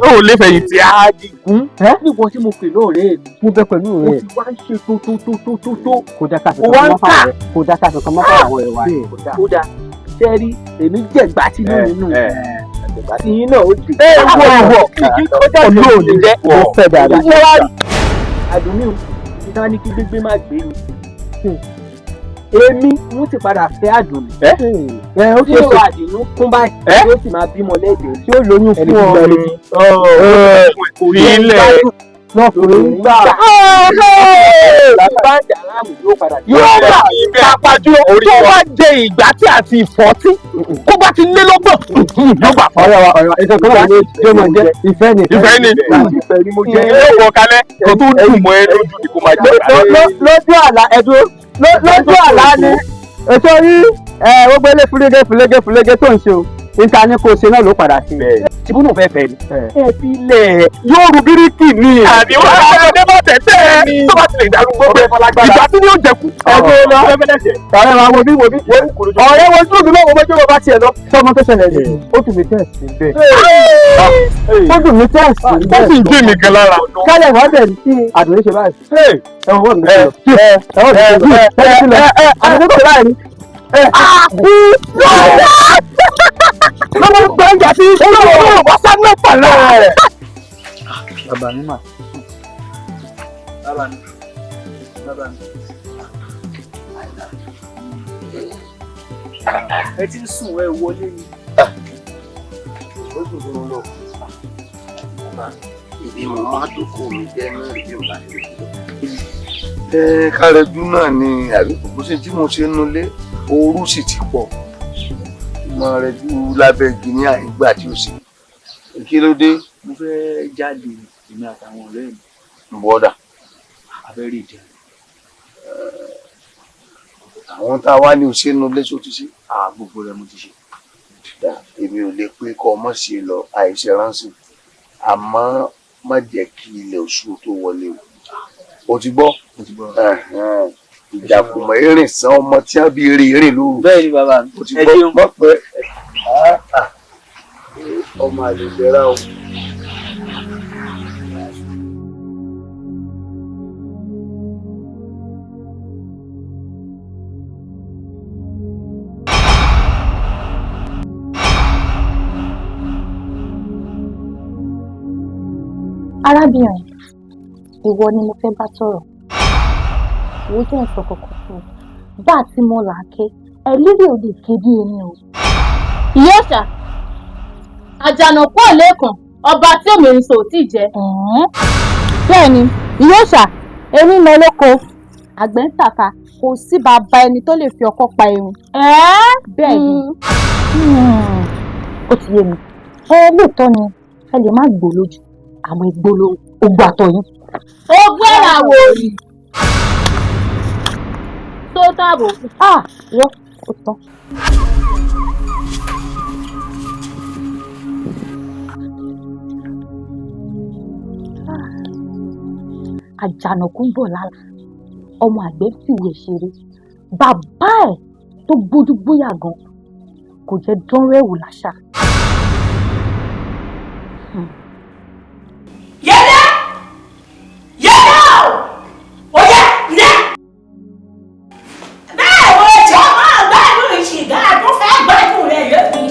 Ó lè fẹ̀yìntì á. Àdìgún níwọ̀n tí mo pè lóòrè mi. Mo bẹ pẹ̀lú Mo rẹ̀. ti wá ń ṣe tó tó tó tó tó tó. Kò dá káfí Ó kan wá ń mọ́ kà. fáwọn rẹ̀. Kò dá káfí kan mọ́ fáwọn rẹ̀ wá. Ó dáa, ṣé rí èmi jẹ̀gbá tí lónìí nù. Tí yín náà ó dé. Ẹ wọ wọ olóòní jẹ́ Ó fẹ́ dáadáa. Ṣé wá rí Àdùnní o, ibi tí wọ́n ní kí gbégbé má gbé ni. Èmi ń ti padà fẹ́ Àdùnní. Ẹ ó Tí ṣe ó é. Àdùnní kún báyìí, yóò sì máa bímọ lẹ́ẹ̀dẹ̀. Tí ó lóyún fún ọ. Ilẹ̀ Lọ́kùnrin gbà. Bá ń dà láàmú yóò padà dé. yóò gbà pàápàá jùlọ tó bá jẹ ìgbà tí àti ìfọ́tí kó bá ti lé lọ́gbọ̀n yóò gbà fún. Ọ̀rẹ́ wa ọ̀rẹ́ wa ìṣe kan náà ni yóò máa jẹ́ ìfẹ́ ni. Ìfẹ́ ni Ìfẹ́ ni mo jẹ́. yóò wọ kalẹ̀ kó tó dùn mọ́ ẹ lójú ni kó máa jẹ. Lójú àlá ẹ̀dúró lójú àlá ni ètò yìí gbogbo ilé fúlégé fúlégé fúlégé tó ń ṣe o níta ni kò ṣe náà ló padà sí. Tìbúnú fẹ́ fẹ́ ni. Ẹ fi lẹ̀ yóò ru bíríkì ni. Àbí wọ́n á ọmọdé bá tẹ̀tẹ̀ tó bá ti lè darúgbó pé ìgbà tí yóò jẹkú. Ẹ̀dúró lọ ọ̀rẹ́ wa wo bí wo bí ọ̀rẹ́ wo tún mi lọ́wọ́ bójú ló bá tiẹ̀ lọ. Sọmọ tó ṣẹlẹ̀ ni ó tún mi tẹ̀sí bẹ́ẹ̀. Ó dùn mí tẹ̀sí Ó bẹ́ẹ̀. sì ń gbé mi gan lára. Kálẹ̀ wá bẹ̀ ní Àdùnní ṣe báyìí. Ẹ̀wọ̀n mi lọ. Ẹ̀wọ̀n mi lọ. Ẹ̀wọ̀n mi lọ. Àdùnní kò báyìí. Lọ́wọ́ gbọ́njà sí olówó wọ́sán náà pàlà. Bàbá mi mà. Bàbá mi. Bàbá mi. Ẹ ti ń sùn ẹ wọlé ni. Ó sùn fún un lọ. Ìbí mo máa dókòó mi jẹ́ náà ìbí mi bá ṣe lọ. Ẹ kárẹ́jú náà ni àbí kò sí tí mo ṣe ń nulẹ̀, ooru sì ti pọ̀. Mo rẹjú lábẹ́ igi ní àìgbà tí ó sì. Kí ló dé? Mo fẹ́ jáde èmi àtàwọn ọ̀rẹ́ mi. Bọ́dà. Abẹ́rẹ́ ìjẹun. Àwọn tá a wá ní òṣè nulẹ̀ só ti ṣe. Gbogbo rẹ̀ mo ti ṣe. Èmi ò lè pé kọ́ ọmọ ṣe lọ àìṣe ránṣẹ́. Àmọ́ má jẹ́ kí ilẹ̀ oṣù tó wọlé o. O ti gbọ́? Mo ti gbọ́. Ìjàkùmọ̀ erin san ọmọ tí a bí eré eré lóru. Bẹ́ẹ̀ni bàbá mi. O ti gbọ́ mọ̀ pé ọmọ àlè lẹ́ra o. Arábìnrin, ìwọ ni mo fẹ́ bá sọ̀rọ̀. Ìwọ jẹ́ ẹ̀sọ́ kọ̀ọ̀kan fún un. Bá a ti mọ làáké, ẹ lílì òde ké bí ẹni o. Ìyá ọ̀sà, àjànàkú ọ̀lẹ́kàn, ọba tí òmìnirin sọ ò tí ì jẹ. Bẹ́ẹ̀ ni, ìyá ọ̀sà, erin lọ lóko, àgbẹ̀ ń tàka, kò sí bàbá ẹni tó lè fi ọkọ́ pa erin. Bẹ́ẹ̀ ni, ó ti yé mi. Ẹ lóòótọ́ ni, ẹ lè má gbó lójú, àmọ́ igbó ló ogbó àtọ̀ yín. Ogún ẹ̀rà wòrì. Tó tààbò. Ah, irọ́, ó tán. Àjànàkú ń bọ̀ lára, ọmọ àgbẹ̀ fìwé ṣeré. Bàbá ẹ̀ tó gbójú gbóyà gan kò jẹ́ dánrọ́ ẹ̀ wò láṣà. Yẹ́dẹ́! Yẹ́dẹ́ o! Ó yẹ ǹdẹ́! Bẹ́ẹ̀ wo jọ máa gbádùn ìṣìgá tó fẹ́ gbádùn rẹ̀ lónìí.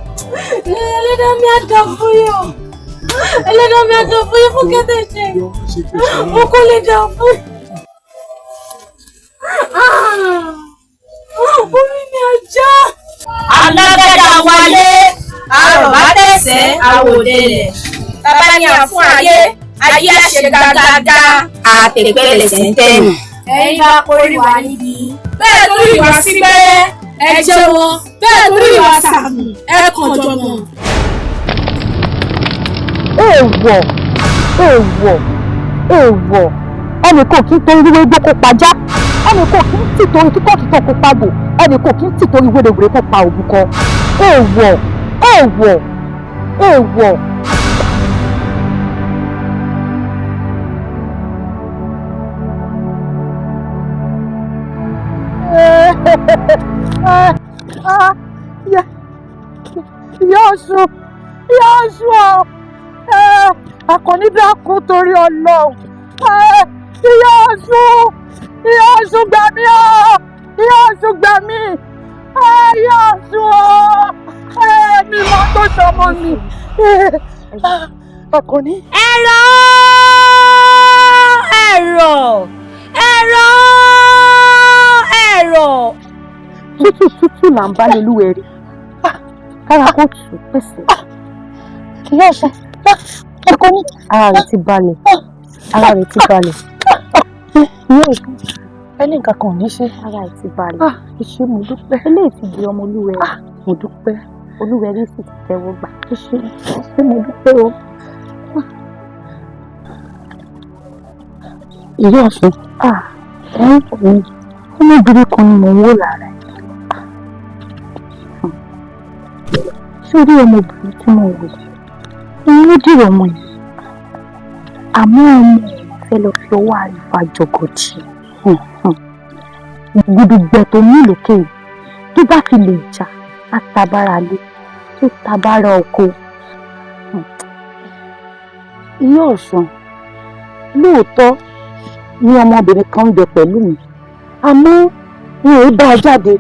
Ẹlẹ́dàá mi á dà fún yín o. Ẹlẹ́dàá mi á dà fún yín fún kẹ́tẹ́ ṣe. Mo kò lè dà fún yín. Orí mi ajá. Alágbádá wáyé, àròbá tẹ̀sẹ̀ àwòdélẹ̀. Bàbá ní àfún ayé, ayé àṣẹ gágágá, àtẹ̀pẹ́lẹsẹ̀ ń tẹ̀nù. Ẹ̀yin bá porí wa níbi. Bẹ́ẹ̀ torí ìwà sí pẹ́rẹ́, ẹ jẹ́wọ́. Bẹ́ẹ̀ torí ìwà sàmù, ẹ kàn jọ̀gbọ̀n. Èèwọ̀, èèwọ̀, èèwọ̀, ẹnì kò kí ń torí wíwé igbó kó pajá, ẹnì kò kí ń tì torí kíkọ́ kíkọ́ kó pagbò, ẹnì kò kí ń tì torí wérewère kó pa òbúkọ. Èèwọ̀, èèwọ̀, èèwọ̀. Ìyá Ọ̀ṣun, Ìyá Ọ̀ṣun o, Àkànní dákun torí Ọlọ́run. Ìyá Ọ̀ṣun, Ìyá Ọ̀ṣun gbà mí o, Ìyá Ọ̀ṣun gbà mí, Ìyá Ọ̀ṣun o, mi máa tó sọmọ mi. Àkànní. Ẹ̀rọ, ẹ̀rọ, ẹ̀rọ, ẹ̀rọ. Tútù tútù là ń bá lolúwẹ̀rí. Kára kó tù pèsè. Ìyá Ọ̀ṣun, Àkànní. Ara rẹ̀ ti balẹ̀. Ara rẹ̀ ti balẹ̀. Ìyá Ọ̀ṣun, ẹni nǹkan kan ò ní ṣe. Ara rẹ̀ ti balẹ̀. Ẹ ṣé, mo dúpẹ́. Eléyìí ti di ọmọ olúwẹ̀rí. Mo dúpẹ́. Olúwẹ̀rí sì ti tẹ́wọ́ gbà. Ẹ ṣé, mo dúpẹ́ o. Ìyá Ọ̀ṣun, ẹ̀rín kò ní. Ọmọbìnrin kan ni mò ń wò lára ẹ̀. Sórí ọmọbìnrin tí mo wò yìí, òun ló dìrọ̀ ọmọ yìí. Àmọ́ ọmọ òun fẹ́ lọ fi ọwọ́ àrífà jọgọ̀jì. Gudugbẹ̀ tó ní lókè yìí, tó bá fi lè jà, á tabára lé, tó tabára oko. Ìyá Ọ̀ṣun, lóòótọ́ ni ọmọbìnrin kan ń bẹ pẹ̀lú mi, àmọ́ mi ò bá a jáde,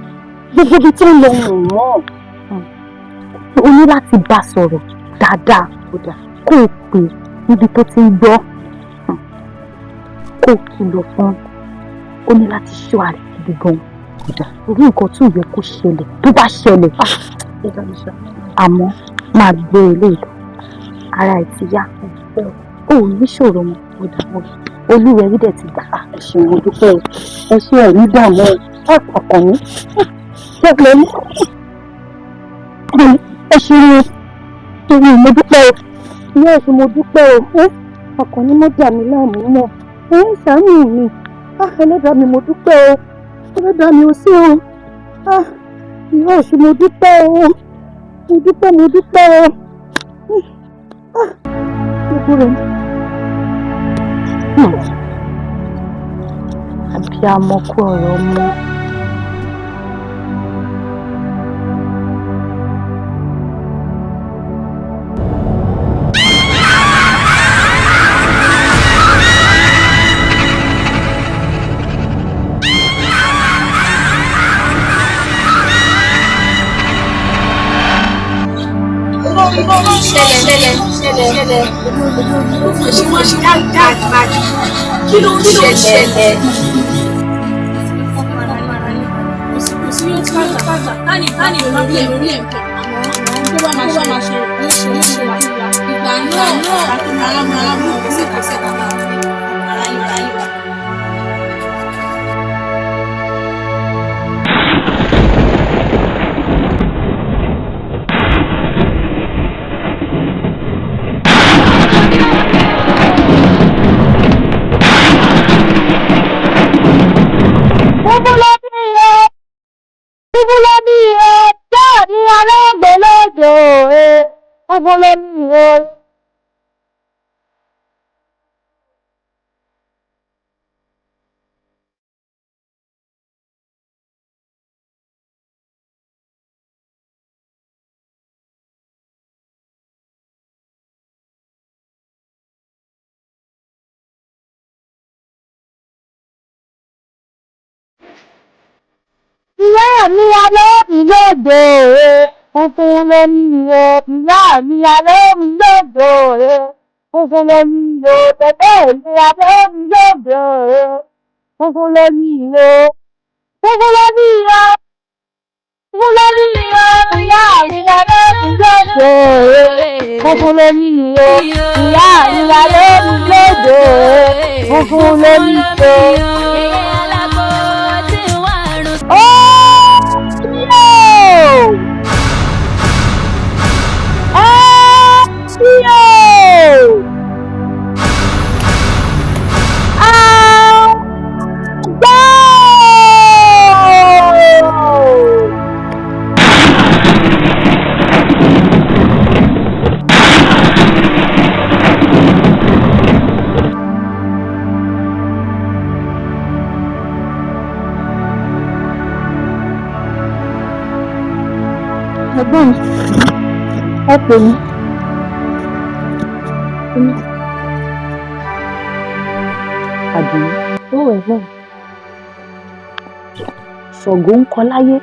gbogbo ibi tí ń lọ ń mọ̀. O ní láti bá a sọ̀rọ̀ dáadáa, kó o pè níbi tó ti ń gbọ́, kó o kìlọ̀ fún un. Ó ní láti ṣọ́ ara ẹ̀ gidi gan-an. Orí nǹkan tí ò yẹ kó ṣẹlẹ̀ tó bá ṣẹlẹ̀, àmọ́ máa gbé eléyìí lọ. Ara ẹ̀ ti yá, o ò ní ṣòro mọ́. Olúwẹ̀rí dẹ̀ ti gbà. Ẹ ṣé, mo dúpẹ́ o. Ẹ ṣé, ẹ̀ ní dààmú o. Àkànní, ṣẹ́gun ní. Ẹ ṣé o, torí mo dúpẹ́ o. Ìyá Ọ̀ṣun, mo dúpẹ́ o. Àkànní má dà mí láàmú mọ́. Ẹ ṣàánú mi. Ẹlẹ́dàá mi, mo dúpẹ́ o. Ẹlẹ́dàá mi ò sí o. Ìyá Ọ̀ṣun, mo dúpẹ́ o. Mo dúpẹ́, mo dúpẹ́ o. Gbogbo rẹ̀ ni. Àbíamọ kú ọ̀rọ̀ ọmọ. ṣẹlẹ̀? Ṣé wọ́n ṣe wá dáadáa? Kí ló ń ṣẹlẹ̀? Kò sí yóò tàgbà tani tani lórí ẹ̀ lórí ẹ̀ pẹ̀. Àwọn tó bá máa ṣe ló ṣe ló ṣe ìgbà náà ara máa mú sí ìkọsẹ̀ bàbá ara yín ara yín wa. Ìyá mi alómi lóde òwe, funfun lómi o. Ìyá mi alómi lóde òwe, funfun lómi o. Bẹ̀bẹ̀ mi alómi lóde òwe, funfun lómi o. Funfun lómi o. Funfun lómi o. Ìyá mi alómi lóde òwe, funfun lómi o. Ìyá mi alómi lóde òwe, funfun lómi o. Ẹ̀gbọ́n mi, ẹ pè mí. Àdùnní. Ó ẹ̀gbọ́n mi. Ṣàngó ń kọ láyé,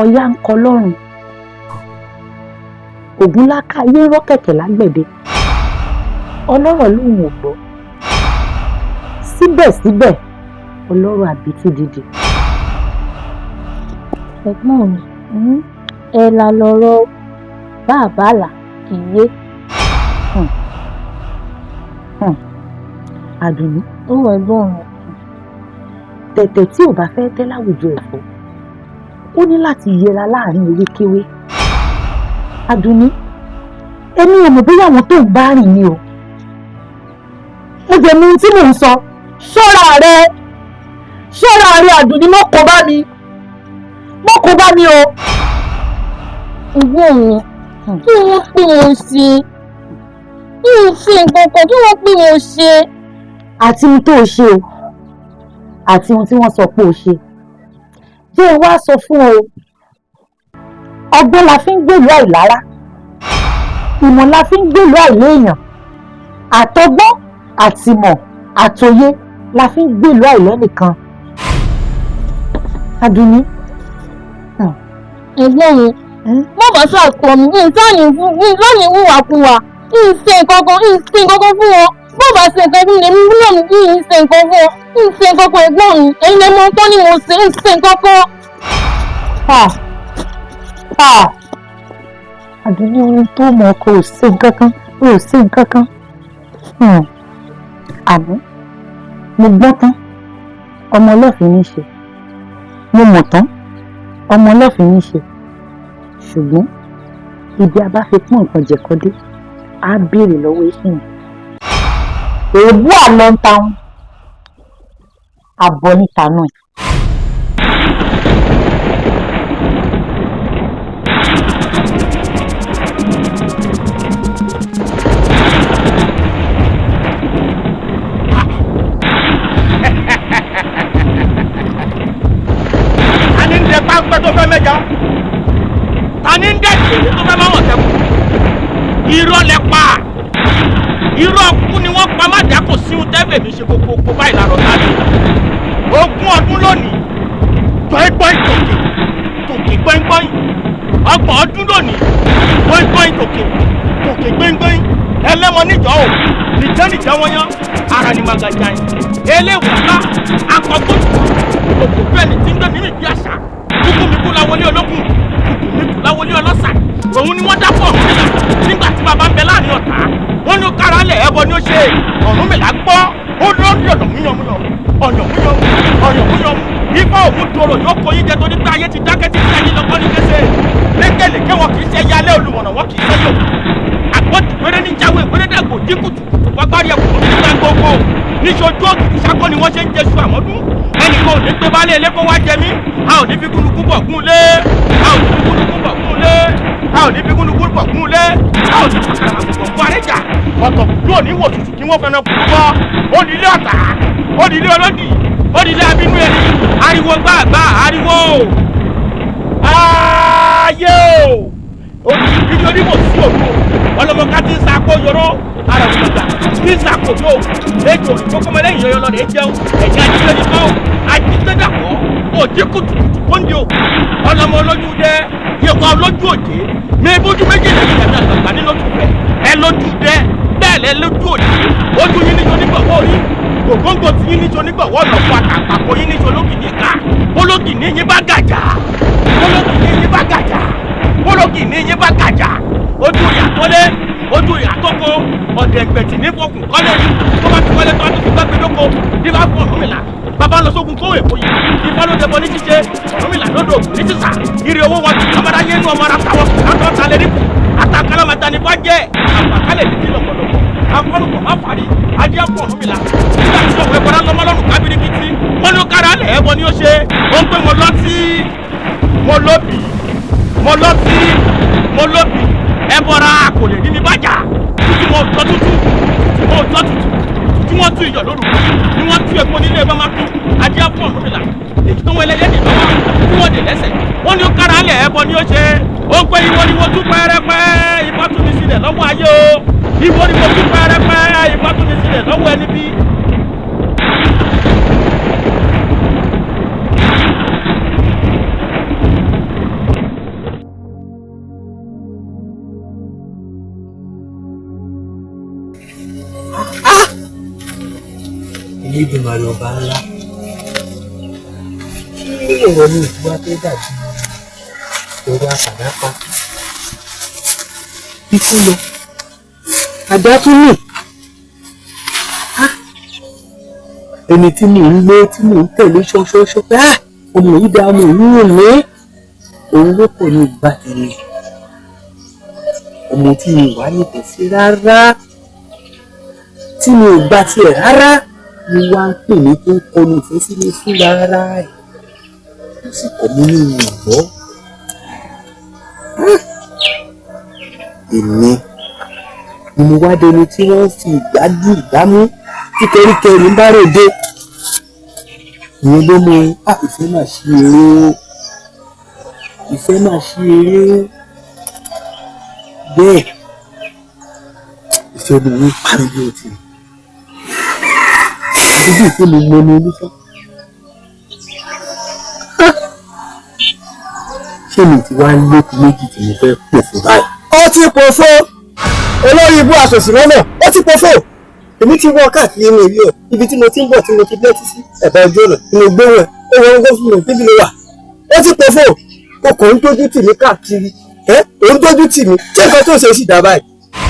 Ọya ń kọ lọ́run, Ògúnláka ayé ń rọ́ kẹ̀kẹ́ lágbẹ̀dẹ, ọlọ́rọ̀ lòun ò gbọ́. Síbẹ̀síbẹ̀, ọlọ́rọ̀ àbítú dìde. Ẹ̀gbọ́n mi, ẹ la lọ́rọ̀ bàbá là kì í yé. Àdùnní. Ó ẹ̀gbọ́n mi. Tẹ̀tẹ̀ tí ò bá fẹ́ tẹ́ láwùjọ ẹ̀fọ́, ó ní láti yẹra láàrin ewékewé. Àdùnní, èmi ò mọ̀ bóyá àwọn tó ń bá rìn ni o. Mo jẹ̀ mú ohun tí mò ń sọ. Ṣọ́ra rẹ! Ṣọ́ra rẹ, Àdùnní, mọ́ kó bá mi. Mọ́ kó bá mi o. Ẹ̀gbọ́n mi, kí wọ́n pè wọ́n ṣe? Kí n ṣe nǹkan kan, kí wọ́n pè wọ́n ṣe? Àti ohun tó o ṣe o, àti ohun tí wọ́n sọ pé o ṣe. Jẹ́ ẹ wá sọ fún o, ọgbọ́n la fi ń gbèlú àìlára, ìmọ̀ la fi ń gbèlú àìléèyàn, àtọgbọ́n àtìmọ̀ àtòye la fi ń gbèlú àìlẹ́nìkan. Àdùnní. Ẹ̀gbọ́n mi, má bàa ṣàkọ mi, ìsáàní wùwàkuwà, ìṣe nǹkan kan fún wọn. Bó bá ṣe nǹkan fún mi, èmi náà mi kì í ṣe nǹkan fún ọ, ń ṣe nǹkan kan ẹ̀gbọ́n mi, ẹ̀yin lè mọ ohun tó ní mo ṣe, ń ṣe nǹkan kan. Àdùnní, ohun tó mọ̀ kò ṣe nǹkan kan, kò ṣe nǹkan kan. Àmọ́ mo gbọ́n tán, ọmọ ọlọ́fin ní í ṣe. Mo mọ̀ tán, ọmọ ọlọ́fin ní í ṣe. Ṣùgbọ́n ibi a bá fi pọ́n nǹkan jẹ̀kọ́ dé, á béèrè lọ́wọ́ èsì. Èébú àlọ́ ń ta wọn, àbọ̀ níta náà. Ta ni ń dẹ páńpẹ́ tó fẹ́ mẹ́ja? Ta ni ń dẹ ìṣòro tó fẹ́ mọ́wọ́n tẹ́kù? Irọ́ lẹ pa! Irọ́ kú ni wọ́n pa má dá kò sí ohun tẹ́fẹ̀ mi ṣe kókó báyìí lárọ̀ sáré. 20 ọdún lónìí, gbọ̀ngbọ̀n tòkè tòkè gbọ̀ngbọ̀n. 30 ọdún lónìí, Gbóngbóng tòkè tòkè gbóngbóng ẹlẹ́mọ níjọ́ o nìjẹ́ nìjẹ́ wọn yán ara ni màgàjà yìí eléwàlá akọgbó òkú bẹ́ẹ̀ ni tí ń gbé mímì bí àṣà kúkú mi kú láwọlé olókùn kúkú mi kú láwọlé ọlọ́sà òun ni wọ́n dápọ̀ Ọ̀rúnmìlà nígbà tí bàbá ń bẹ láàrin ọ̀tá wọ́n ní ó kára lẹ̀ ẹbọ ni ó ṣe Ọ̀rúnmìlà gbọ́ ó lórí ọ̀nà múyànmúyànmú ọ̀nà múyànmú ọ̀nà múyànmú ifá òun dòrò yóò kó yín jẹ torí pé ayé ti dákẹ́ títí ayé lọ́kọ́ ní kése lékelèké wọn kì í ṣe yálé olùmọ̀nà wọn kì í ṣe yòó àgbọ̀dù wéré ní jáwé wéré dàgbò dín kùtùkùtù wágbárí ẹkùn tó nígbà gbogbo níṣojú ògiri sákọ́ ni wọ́n ṣe ń jẹṣu àmọ́dún ẹnìkan ò ní gbé baálé ilé kó wá jẹ mí a ò ní fi gúnugún bọ̀ gún lé a ò ní fi gúnugún bọ̀ gún lé a ò ní fi gúnugún bọ̀ gún lé a ò ní fi kàràmàgbò bọ̀ gún àrẹ́jà ọ̀tọ̀ kúrò ní wò tutù kí wọ́n fẹ́ràn kúrú bọ́ ó di ilé ọ̀tá ó di ilé ọlọ́dì ó di ilé abínú ẹni ariwo gbàgbà ariwo ayé o olùdíje onímọ̀ sí òru ọlọ́mọká ti ń sako yọrọ ara òṣùgbà ti ń sako yó ejò ìfọkọmọlẹ́yìn yọyọ lọ́dẹ̀ jẹun ẹ̀jẹ̀ ajígbé ní kọ́ ajígbé dàpọ̀ òjì kùtùkùtù kóńdé o ọlọ́mọ olójú dẹ yẹkọ olójú òjé mi bójú méjèèjì ìyàtọ̀ àgbàgbà ní lójú rẹ ẹ lójú dẹ bẹ́ẹ̀ lẹ lójú òjé ojú yín níjọ nígbàwọ́ orí gògóńgò tí yín níjọ nígbàwọ́ ọ̀nà fún àtàpàkò yín níjọ lókìní ká olókìní yín bá gàjà olókìní yín bá gàjà olókìní yín bá gàjà ojú ìyàtọ́lé ojú ìyàtọ́kọ ọ̀dẹ̀ ẹgbẹ̀tì ní fọkùn kọ́lé tó bá fi kọ́lé tó a tó fi gbàgbé dóko ní bá fún Ọ̀rúnmìlà bàbá lọ sógun kówó èkó yìí ifá ló dẹbọ ní ṣíṣe Ọ̀rúnmìlà lódò ní sísà ire owó wọn tún ọmọdé ayé inú ọmọ ara táwọn kàtọ́ ta lé nípò àtàkálàmàtà ní bàjẹ́ àpàkálẹ̀ ní ti lọ̀pọ̀lọpọ̀ afọ́nùpọ̀ má fàrí adé fún Ọ̀rúnmìlà nígbà tí ọ̀pọ̀ ẹ̀kọ́ lọ́mọlọ́rùn kábíríkìtì wọn ló kára lẹ̀ ẹbọ ni ó ṣe ó ń pè wọn lọ́tí mo lóbì mo lọ́tí mo lóbì ẹbọra kò lè rí mi bájà tútù wọn ò tọ́ tútù tútù wọn ò tọ́ tútù tí wọ́n tú iyọ̀ lóru ni wọ́n tú epo nílé ẹgbẹ́ máa kú adé fún Ọ̀rúnmìlà èyí tó wọn ẹlẹ́yẹ dè lọ́wọ́ tí wọ́n dè lẹ́sẹ̀ wọ́n ní ó kára lẹ̀ ẹbọ ni ó ṣe ó ń pé ìwọ ni mo tú pẹ́rẹ́pẹ́ ifá tú mi sílẹ̀ lọ́wọ́ ayé o ìwọ ni mo tú pẹ́rẹ́pẹ́ ifá tú mi sílẹ̀ lọ́wọ́ ẹni bí. Elédùmarè ọba ńlá ṣé ọ̀rọ̀ mi ìtura tó dàbí ọ̀rọ̀ àfàdápa ikú lọ àdá tún nì ẹni tí mò ń lé tí mò ń tẹ̀lé ṣọṣọṣọ pé ọmọ yìí dá ọmọ yìí rùn mí òun ló pọ̀ ní ìgbà tẹ̀lé ọmọ tí mi wà nífẹ̀ẹ́ sí rárá tí mi ò gbà tiẹ̀ rárá ni wá ń pè mí tó ń kọnu ìfẹ́ sí mi fún rárá ẹ̀ ó sì kọ́ mi ní ìgbọ́. Èmi ni mo wá dẹni tí wọ́n fi ìgbádùn ìgbámú tí kẹríkẹrí ń bá ròde. Ìyẹn ló mú ìfẹ́ máa ṣí eré o ìfẹ́ máa ṣí eré o bẹ́ẹ̀ ìfẹ́ mi ń pa mí bí o ti rí ibi ìpè mi mọ ní olúfẹ́. Ṣé mi ti wá lókun méjì tí mo fẹ́ pò fún báyìí? Ó ti pòfo olórí ibú aṣòsì lọ́nà ó ti pòfo èmi ti wọ káàkiri mi rí o ibi tí mo ti ń bọ̀ tí mo ti bẹ́ẹ̀ sí ẹ̀bá ojú ọ̀nà tí mo gbé wọn ó wọ́n ń gbọ́ fún mi níbi ló wà ó ti pòfo o kò ń dójú tì mí káàkiri ẹ ò ń dójú tì mí tí nǹkan tó ń ṣe sì dá báyìí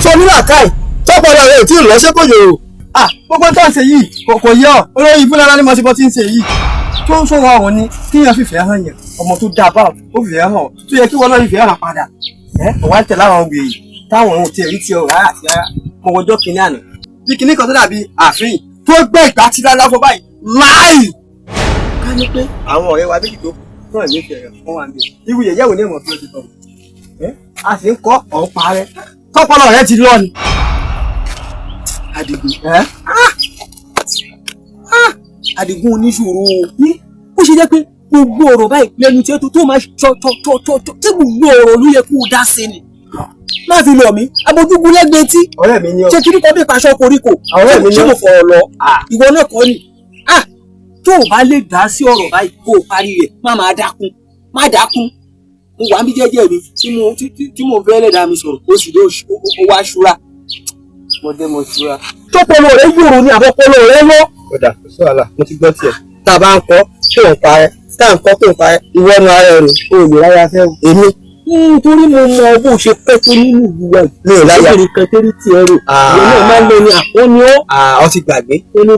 sọ nílàkàì tọpọlọ rẹ ò tí ì lọ ṣé kò yòrò gbogbo tó ń ṣe yìí kò yẹ ọ olórí ibú lára ní mo ti bọ́ tí ń ṣe yìí tó ń sọ̀rọ̀ ọ̀hún ni kíyàn fìfẹ́ hàn yàn ọmọ tó dáa báwọn ó fìfẹ́ hàn tó yẹ kí wọn náà fìfẹ́ hàn padà ẹ ọ̀wá ń tẹ̀lé àwọn wèrè táwọn ohun tí èrí ti ọ̀rọ̀ rárá àti rárá mo wọjọ́ kìnínní àná bí kìnínní kan tó dàbí ààfin tó gbé ìgbà tí lálá fún báyìí láì. ká ní pé àwọn ọ̀rẹ́ wa méjì tó kù náà ní ìfẹ́ rẹ̀ fún wa ń bẹ irú yẹ̀yẹ́ wo ní ìmọ̀ tó ti tọ̀ ẹ́ a sì ń kọ́ ọ̀hún parẹ́ tọ́pọ̀lọ́ rẹ ti lọ ni. Àdìgún Àdìgún oníṣòro ní ó ṣe jẹ́ pé gbogbo ọ̀rọ̀ báyìí lẹ́nu tí ó tó máa ṣọ ṣọ ṣọ ṣọ ṣọ tí gbogbo ọ̀rọ̀ ló yẹ kó o dá sí ni má fi lọ mí abojúgun lẹ́gbẹ̀ẹ́ tí ọ̀rẹ́ mi ni ọ ṣé kí nípa bí ìpaṣọ koríko ọ̀rẹ́ mi ni ṣé ọ mo fọ̀rọ̀ lọ ìwọ náà kọ́ ni tó o bá lè dá sí ọ̀rọ̀ báyìí kó o parí rẹ̀ má máa dákun má dákun Mo wà níbi jẹ́jẹ́ mi tí mo fẹ́ lẹ́dàá mi sọ̀rọ̀, ó sì dé, ó wá ṣúra. Mo dé, mo ṣúra. Tọ́pọ̀lọ rẹ yòrò ni àbọ̀pọ̀lọ rẹ lọ. Ọ̀dà kò sí wàhálà, mo ti gbọ́ tiẹ̀. Tá a bá ń kọ́ tó ń parẹ́, tá à ń kọ́ tó ń parẹ́, ìwọ nu ara ẹ̀ nù, o ò lè ráyà fẹ́ o. Èmi. Nítorí mo mọ bó ṣe pẹ́ tó nínú ìlú wa yìí. Mi ò láyà. Obìnrin kan tẹ́rí tí ẹ rò. Ìwọ náà máa ń lọ ní àkọ́ni ọ́. Ọ ti gbàgbé.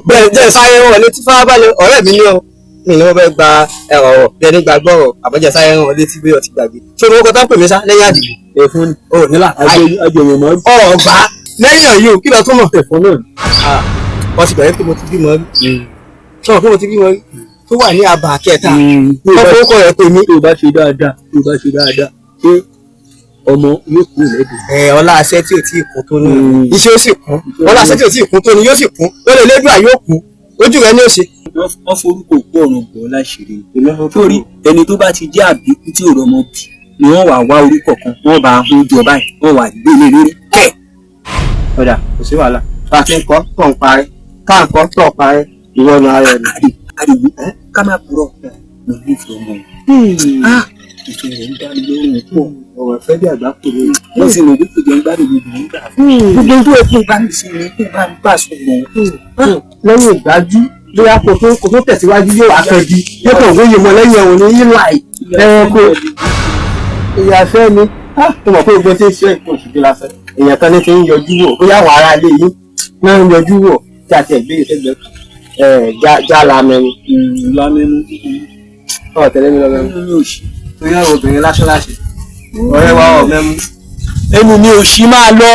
Bẹ́ẹ̀ jẹ́ sáré wọn létí fárábalẹ̀ ọ̀rẹ́ mi ní ọ. Mi ni wọ́n fẹ́ gba ẹ̀rọ ọ̀rọ̀ bí ẹni gbàgbọ́ ọ̀rọ̀ àbọ̀jẹ̀ sáré wọn létí bí ọ ti gbàgbé. Ṣé o kọ́ tán pè mí sá lẹ́yìn àdìgbò? Ẹ̀fọn ni. O nílà. Ajẹ̀yẹ̀ mọ́. Ọ̀gbá lẹ́yìn ọ̀yọ́ kí lọ tún mọ̀. Ẹ̀fọn náà. Wọ́n ti gbàgbé pé mo ti bímọ rí. Sọ̀rọ̀ pé mo ti bímọ rí tó wà ní abà kẹta. Wọ́n fowó rẹ̀ pè mí. Tó o bá ṣe dáadáa, tó o bá ṣe dáadáa, ṣé ọmọ yóò kúrò lẹ́dùn. Ẹ ọlá aṣẹ tí ò tí ì kún tó ní iṣẹ́ ó sì kún. Ọlá aṣẹ tí ò tí ì kún tó ní yóò sì kún. Ó lè lédùn àyò kún. Ojú rẹ ni ó ṣe. Wọ́n forúkọ òkú ọ̀run bọ̀ láṣìírí. Torí ẹni tó bá ti jẹ́ àbíkú tí ò rọmọ bì ni wọ́n wà wá orúkọ kan, wọ́n bá hún jọ báyìí, wọ́n wà gbélé lórí. Ọ̀dà kò sí wàhálà. Bá a ti ń kọ́ tó ń parẹ́, ká ń kọ́ tó ń parẹ́, ìwọ nu ara ẹ̀ nù. Àdìgún, ká má purọ́, mo nífẹ̀ẹ́ ọmọ yìí. Ìfẹ́ rẹ̀ ń dá mi lọ́rùn pọ̀. Ọ̀rọ̀ ìfẹ́ bí àgbà kò lóye. Wọ́n sì mọ̀ pé kò jẹ́ ń gbádùn gbogbo nígbà fún mi. Gbogbo tó yẹ kó bá mi sọ ni kó bá mi bá sọ mọ́. Lẹ́yìn ìgbájú bóyá kò tó tẹ̀síwájú yóò wá kan di yóò kàn wóye mọ́ lẹ́yìn ẹ̀wọ̀n ní yíláì ẹranko. Ìyàfẹ́ mi, mo mọ̀ pé gbogbo tí ń ṣe nǹkan oṣù bí lásán. Èèyàn kan ní ti ń yọjú wò bóyá àwọn ará ilé yìí náà ń yọjú wò tí a ti ẹ̀ gbé ìṣẹ́gbẹ́ kan. Já lamẹ́nu. Lamẹ́nu. Ọ̀ tẹ̀lé mi lọ mẹ́mu. Ẹnu mi ò ṣí. Torí àwọn obìnrin lásán láṣẹ. Ọ̀rẹ́ wa ọ̀ mẹ́mu. Ẹnu mi ò ṣí máa lọ.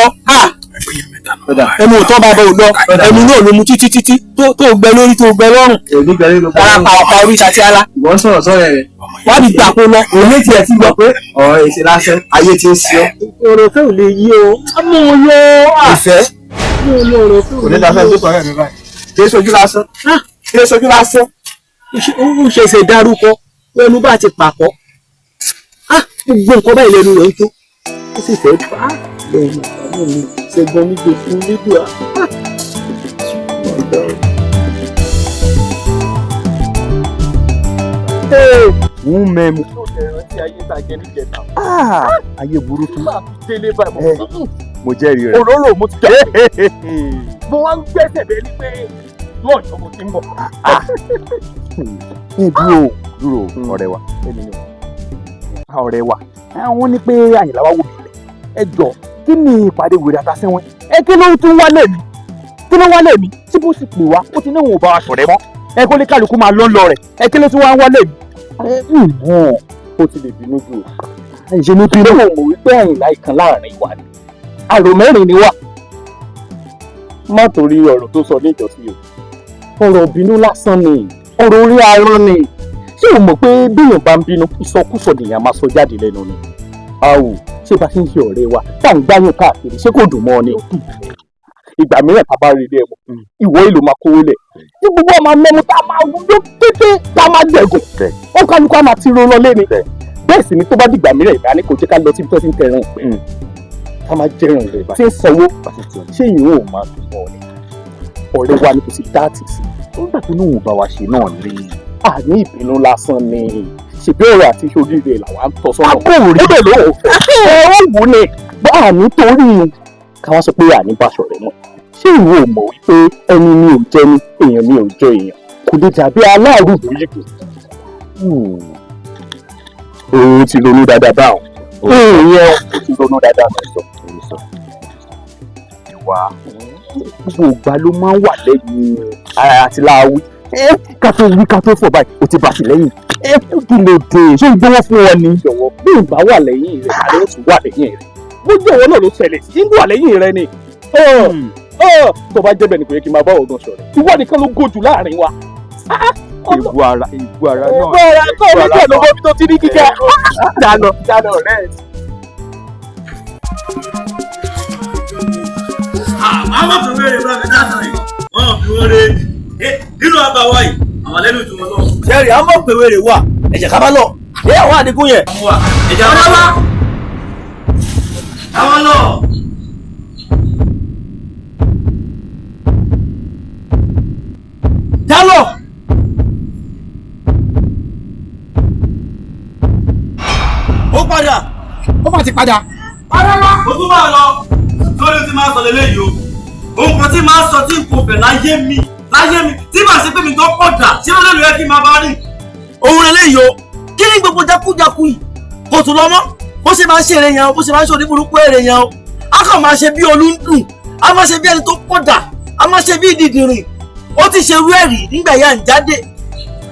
Ẹnu òtọ́ bàbá ò lọ. Ẹnu náà ló mu títí títí tó gbẹ lórí tó gbẹ lọ́rùn. Èmi gbẹ lórí gbẹ lọ́rùn. Ara pa ọ̀pá orí ṣàtì ara. Ìwọ ń sọ̀rọ̀ sọ̀rọ̀ rẹ̀. Wọ́n ti gbà kó lọ. Òye tiẹ̀ ti gbọ́ pé ọ̀rọ̀ èsì lásán ayé ti ń ṣe ọ́. Ọ̀rọ̀ fẹ́ ò lè yí o. Mú un yọ. Ìfẹ́. Mú un lọ ọ̀rọ̀ fẹ́ ò lè yí o. Kò ní dáfẹ́ tó kọ̀ọ̀rẹ́ mi báyìí. Kì í sojú lásán. Kì í sojú lásán. Ó ṣẹ̀ṣẹ̀ dárúkọ ẹnu bá ti pàkọ́. Gbogbo nǹkan báyìí lẹ́nu rẹ̀ ń tó. Ó sì fẹ́ bá lẹ́yìn àtàwọn mi ṣẹ́gun mi gbé fún nígbà. Ń mẹ́mu. Ayé burúkú. Mo jẹ́rìí rẹ̀. Òróró mo ti jẹ́. Mo wá ń gbẹ́sẹ̀ bẹ́ẹ̀ ni pé lọ́ọ̀ṣọ́ mo ti ń bọ̀. Ẹ dúró dúró ọ̀rẹ́ wa. Ọ̀rẹ́ wa. Wọ́n ní pé Àyìnlá wá wò mí lẹ̀. Ẹ jọ kí ni ìpàdé wèrè àtàsẹ́wọ̀n? Ẹ kí ló tún wálé mi? Kí ló wálé mi? Tí bó sì pè wá, ó ti ní òun ò bá wa ṣọ̀rẹ́ mọ́. Ẹ kó lè kálukú máa lọ́ lọ rẹ̀. Ẹ kí ló tún wá ń wálé mi? Ó ti lè bínú jù. Àìṣe ní bínú. Mo mọ̀ wípé Àyìnlá ìkan láàrin wa ni. Àrò mẹ́rin ni wà. Má torí ọ̀rọ̀ tó sọ ní ìjọsìn o. Ọ̀rọ̀ bínú lásán ni. Ọ̀rọ̀ orí aràn ni. Ṣé o mọ̀ pé béèyàn bá ń bínú ìsọkúsọ nìyẹn máa sọ jáde lẹ́nu ni? Àwò ṣé bá ṣe ń ṣe ọ̀rẹ́ wa tá à ń gbáyàn káàkiri ṣé kò dùn mọ́ ọ ni? Ìgbà mìíràn tá a bá rí ilé ẹ̀mọ́ ìwọ ìlú máa kówó lẹ̀. Tí gbogbo ọmọ mẹ́mu tá a máa wúlò kété tá a máa dẹ̀gùn. Ó kálukú á máa ti ro lọ lé ni. Bẹ́ẹ̀ sì ni tó bá dìgbà mìíràn ìgbà ni kò jẹ́ ká lọ síbi tó ti ń tẹran ìpẹ́. Ká máa jẹran rẹ̀ bá. Ṣé ń sanwó? Ṣé ìyẹn ò máa dùn mọ́ ọ ni? Ọ̀rẹ́ wa ni kò sí dáàtì sí. Nígbà tó ní òun bá wa ṣe náà ni. Àní ìbínú lásán ni. Ṣèbí ọ̀rọ̀ àti oríire làwa ń tọ́ sọ́nà. Akóòrí. Ó bẹ̀ ló ò fẹ́. Ẹ ó wù ú ni. Bá àní torí ká wá sọ pé àní bá ṣọ̀rẹ́ mọ́. Ṣé ìwọ ò mọ̀ wípé ẹni ni ò jẹ́ ni èèyàn ni ò jẹ́ èèyàn? Kò lè dàbí aláàrúbù yìí. Òun ti ronú dáadáa báwọn. Ìyẹn ó ti ronú dáadáa sọ. Ìwà gbogbo ìgbà ló máa ń wà lẹ́yìn àti láàwí. Ká tó wí ká tó fọ̀ báyìí, o ti bá sí lẹ́yìn. Kí ló dé? Ṣé ìgbówó fún ọ ni? Jọ̀wọ́ bí ìgbà wà lẹ́yìn rẹ̀, àlẹ́ ó tún wà lẹ́yìn rẹ̀. Gbogbo ìwọ náà ló ṣẹlẹ̀ sí, ń wà lẹ́yìn rẹ ni. Tó bá jẹ́ bẹ́ẹ̀ ni kò yẹ kí n máa bá ọ̀gán sọ̀rọ̀. Ìwọ nìkan ló gòjù láàrin wa. Ìbú ara ìbú ara náà. Ìbú ara kọ́ orí jẹ́ ló bóbi tó ti ní gíga. Dáná dáná ọ̀rẹ́ ẹ̀. Àwọn kan wéèrè bá mi dáta yìí, wọ́n fi wọ́n ré nínú àbáwá yìí, àwọn lẹ́nu ìtumọ̀ náà. Sẹ́ẹ̀rì, àwọn mọ̀ pé wèrè wà, ẹ̀jẹ̀ ká bá lọ. Ṣé àwọn àdínkù yẹn? Ẹ̀jẹ̀ ká bá. Àwọn lọ. Jálọ̀. Ó parí. padà. Ọ̀rẹ́ wa. Mo tún máa lọ lórí tí máa sọ lélẹ́yìí o. Ohun kan tí máa sọ tí n kò fẹ́ láyé mi láyé mi tí màá ṣe pé mi gan pọ̀ dà ṣé lórí rẹ kí n máa bá rìn. Òun lélẹ́yìí o, kí ni gbogbo jákújákú yìí? Kò tún lọ mọ́, bó ṣe máa ń ṣe èrè yẹn o, bó ṣe máa ń ṣe oníburúkú èrè yẹn o. A kàn máa ṣe bí olúndùn, a máa ṣe bí ẹni tó pọ̀ dà, a máa ṣe bí ìdìdìrìn. Ó ti ṣe rú ẹ̀rí nígbà yà ń jáde.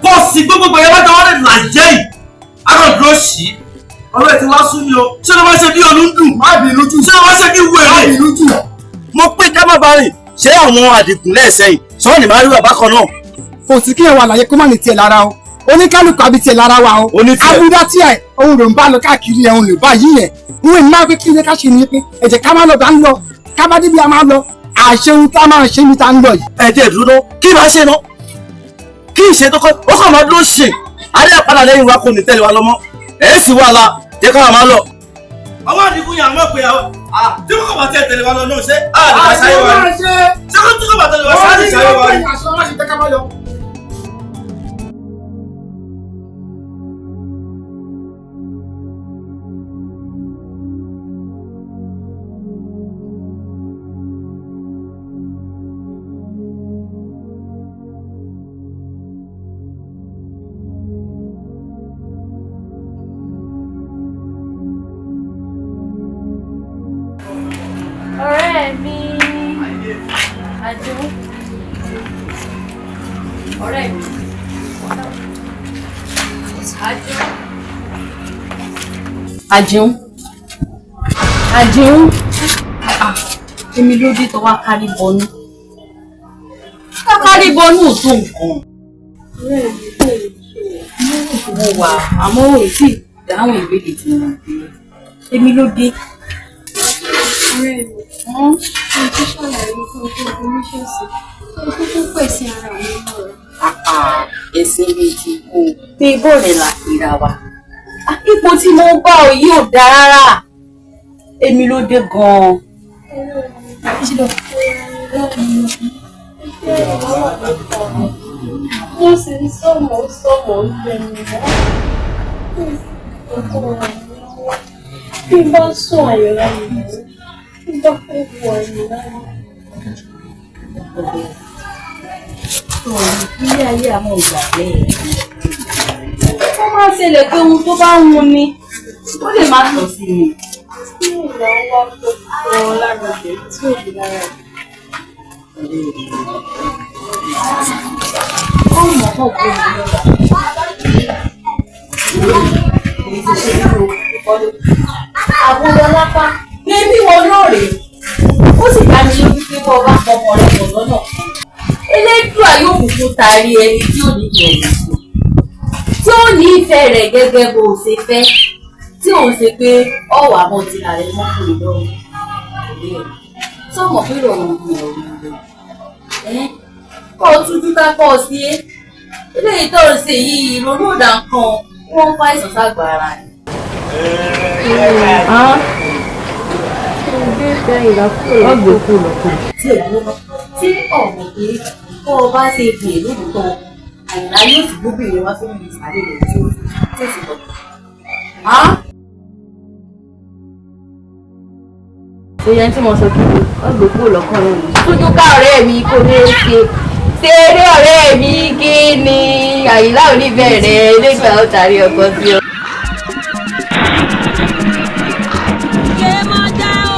Kò sí gbogbo yẹn bá jọ wọ́n lè làjẹ́ yìí. A kàn dúró sí i. Ọ̀rọ̀ ẹ̀ ti wá sú mi o. Ṣé ló máa ṣe bí olúndùn? Má bínú jù. Ṣé ló máa ṣe bí wèrè? Má bínú jù. Mo pé ká má bá rìn. Ṣé àwọn àdìgún lẹ́sẹ̀ yìí? Sọ́ọ̀ ni màá rí bàbá kan náà. Kò sí kí ẹ wà láyé kó má ní tiẹ̀ lára o. Oníkálukú àbí tiẹ̀ lára wa o. Abúdá tí ẹ̀ òun ló ń bá lọ káàkiri ẹ̀ òun ló bá yí yẹn. Òun èmi máa pé kí ilé ká ṣe ni pé ẹ̀jẹ̀ ká má lọ bá ń lọ ká bá débi a máa lọ àṣẹ ohun tá a máa ṣe ní ta ń lọ yìí. Ẹ jẹ́ ìdúró kí máa ṣe ná kí ìṣe tó kọ́ ó kàn máa dúró ṣe adé àpàdà lẹ́yìn wa kò ní tẹ̀lé wa lọ́mọ́ ẹ̀ sì wà la jẹ́ ká máa lọ. Ọwọ́ àdìgún yà mọ̀ pé tí kò bá tẹ̀ tẹ̀lé wa lọ náà ṣé àdìgún ṣáyé wa ni ṣé kò tí kò bá tẹ̀lé wa ṣáà àdìgún ṣáyé wa ni. Ọ̀rẹ́ mi àjò ọ̀rẹ́ mi àjò. Àjẹun àjẹun èmi ló dé tó wá kárí bọnú kárí bọnú ò tó nǹkan. Ọ̀rẹ́ mi kò lè ṣe Mo wà àmọ́ ò tí ì dáhùn ìbéèrè tí mo béèrè èmi ló dé. Ọ̀rẹ́ mi, mo ti ṣàlàyé fún ọ pé oníṣẹ́sì tó kúkú pèsè ara mi mọ́ra. Ẹ̀sìn bíi ti kú pé bọ́ọ̀lù là ìra wa. Ipò tí mo bá ọ yìí ò dáa rárá. Èmi ló dé gan-an. Mo sì ń sọ̀mọ́ sọ̀mọ́ ń tẹnu mọ́. Bí n bá sùn àyọ̀lá mi mọ́, bí n bá fẹ́ wọ àyọ̀lá mi. Ilé ayé àwọn ìgbà bẹ́ẹ̀. Ó máa ń ṣẹlẹ̀ pé ohun tó bá ń wun ni, ó lè má tọ́ sí mi. Kí ìlà wá tó tọ́ lára rẹ̀ tí ò bí lára rẹ̀? Ó mọ̀ ọ́ kó mi lọ́la. Èyí ti ṣe bí o, àwọn ọlọ́pàá ní bí wọn lóòrè. Ó sì dá mi lójú pé bọ́ ọba pọmọ rẹ̀ pọ̀ lọ́nà. Elédùà yóò kúkú taari ẹni tí ò ní ìfẹ́ rẹ̀ sí. Tí ó ní ìfẹ́ rẹ̀ gẹ́gẹ́ bó o ṣe fẹ́. Tí òun ṣe pé ọ̀wà mọ́ ti rà rẹ̀ mọ́kùnrin lọ́rùn. Sọ̀mọ̀ pé ìrọ̀rùn ni ọ̀rọ̀ rẹ̀. Kọ́ ọ tújú ká kọ́ ọ sí é. Eléyìí tó ń ṣe yìí ìrònú ọ̀dà nǹkan wọ́n ń fa àìsàn ságbà ara ni. Tí ọ̀mọ̀ pé kó o bá ṣe pè lóòótọ́ Àyìnlá yóò sì gbóbìnrin wá sórí ìsàlẹ̀ rẹ̀ tí ó sì lọ. Èèyàn tí mo sọ kí ni wọ́n gbé kúrò lọ́kàn lónìí. Tújú ká ọ̀rẹ́ mi kò ní í ṣe. Ṣeré ọ̀rẹ́ mi kí ni Àyìnlá ò ní bẹ̀rẹ̀ nígbà ó tàrí ọkọ sí ọ. Yemọja o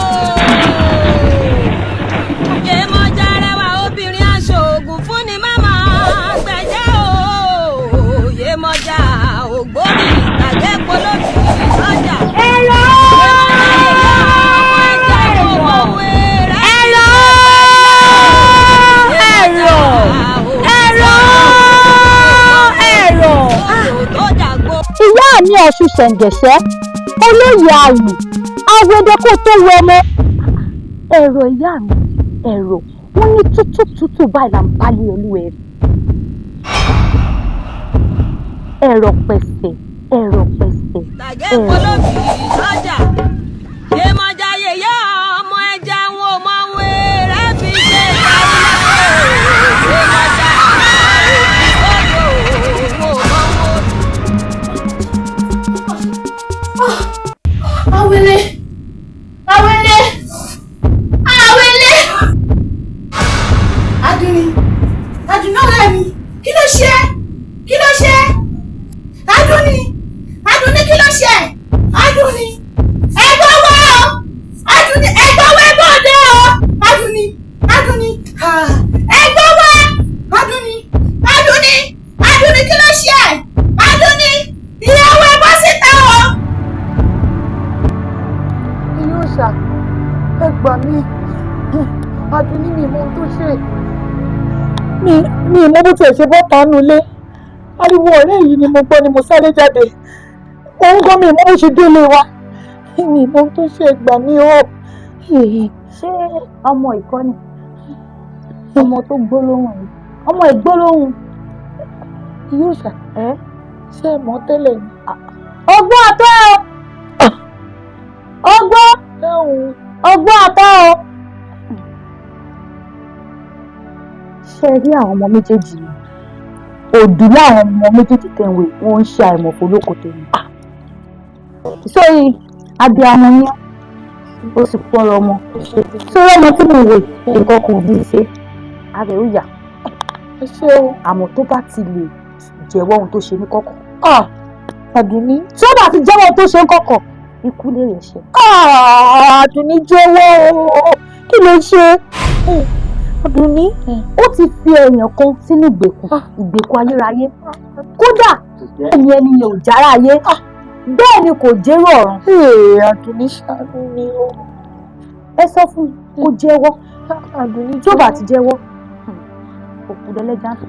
Yemọja rẹwà obìnrin aṣoògùn fúnni màmá gbẹ̀jẹ̀ o Yemọja ògbóni ìtàgé polóbi lọ́jà. Ẹ̀rọ ẹ̀rọ ẹ̀rọ ẹ̀rọ. Ìyá mi Ọ̀ṣun ṣẹ̀ǹgẹ̀ṣẹ́ olóyè àrùn awẹ́dẹ́ kó tó wọ ọmọ. Ẹ̀rọ ìyá mi ẹ̀rọ wọ́n ní tútù tútù báyìí là ń balẹ̀ olúwẹ̀rí. Ẹ̀rọ pẹ̀sẹ̀ ẹ̀rọ pẹ̀sẹ̀ Ìtàgé ẹ̀rọ. polóbi lọ́jà. Yemọja yèyé ọmọ ẹja wọn ò mọ ohun èrè fi ṣe ìtàgé. Yemọja òbí wọn ò mọ ohun. Awele. Mi ì mọ bó tiẹ̀ ṣe bọ́ tánú ilé. Ariwo ọ̀rẹ́ yìí ni mo gbọ́ ni mo sáré jáde. Òun gan mi ì mọ bó ṣe délé wa. Mi ì mọ ohun tó ṣe, gbà mí o. Ṣé ọmọ ìkọ́ni ọmọ tó gbólóhùn yìí, ọmọ ìgbólóhùn? Yóò ṣà ẹ́ ṣe é mọ́ tẹ́lẹ̀ ni. Ọgbọ́n àtọ́ o, ọgbọ́n ọgbọ́n àtọ́ o. Ṣe rí àwọn ọmọ méjèèjì yìí, òdù láwọn ọmọ méjèèjì tẹ̀wé, wọ́n ń ṣe àìmọ̀fó lóko tèmi. Sórí abiyamọ yẹn, ó sì pọ́nrọ ọmọ sórí ọmọ tí mo wò, nǹkan kò ní í ṣe, ara ẹ̀ ó yà. Àmọ́ tó bá ti lè jẹ́wọ́ ohun tó ṣe ní kọ̀kọ̀. Àdùnní. Tí ó bá ti jẹ́wọ́ ohun tó ṣe ní kọ̀kọ̀, ikú lè rẹ̀ ṣe. Àdùnní jẹ́wọ́ o, kí ló ṣe? Àdùnní. Ó ti fi èèyàn kan sínú ìgbèkùn, ìgbèkùn ayérayé. Kódà ẹni ẹni yẹn ò jára ayé, bẹ́ẹ̀ ni kò jẹ́rò ọ̀run. Àdùnní ṣàánú mi o. Ẹ sọ fún un kó jẹ́wọ́. Àdùnní. Tí ó bá ti jẹ́wọ́, òkú lẹ́lẹ́jà ń sọ.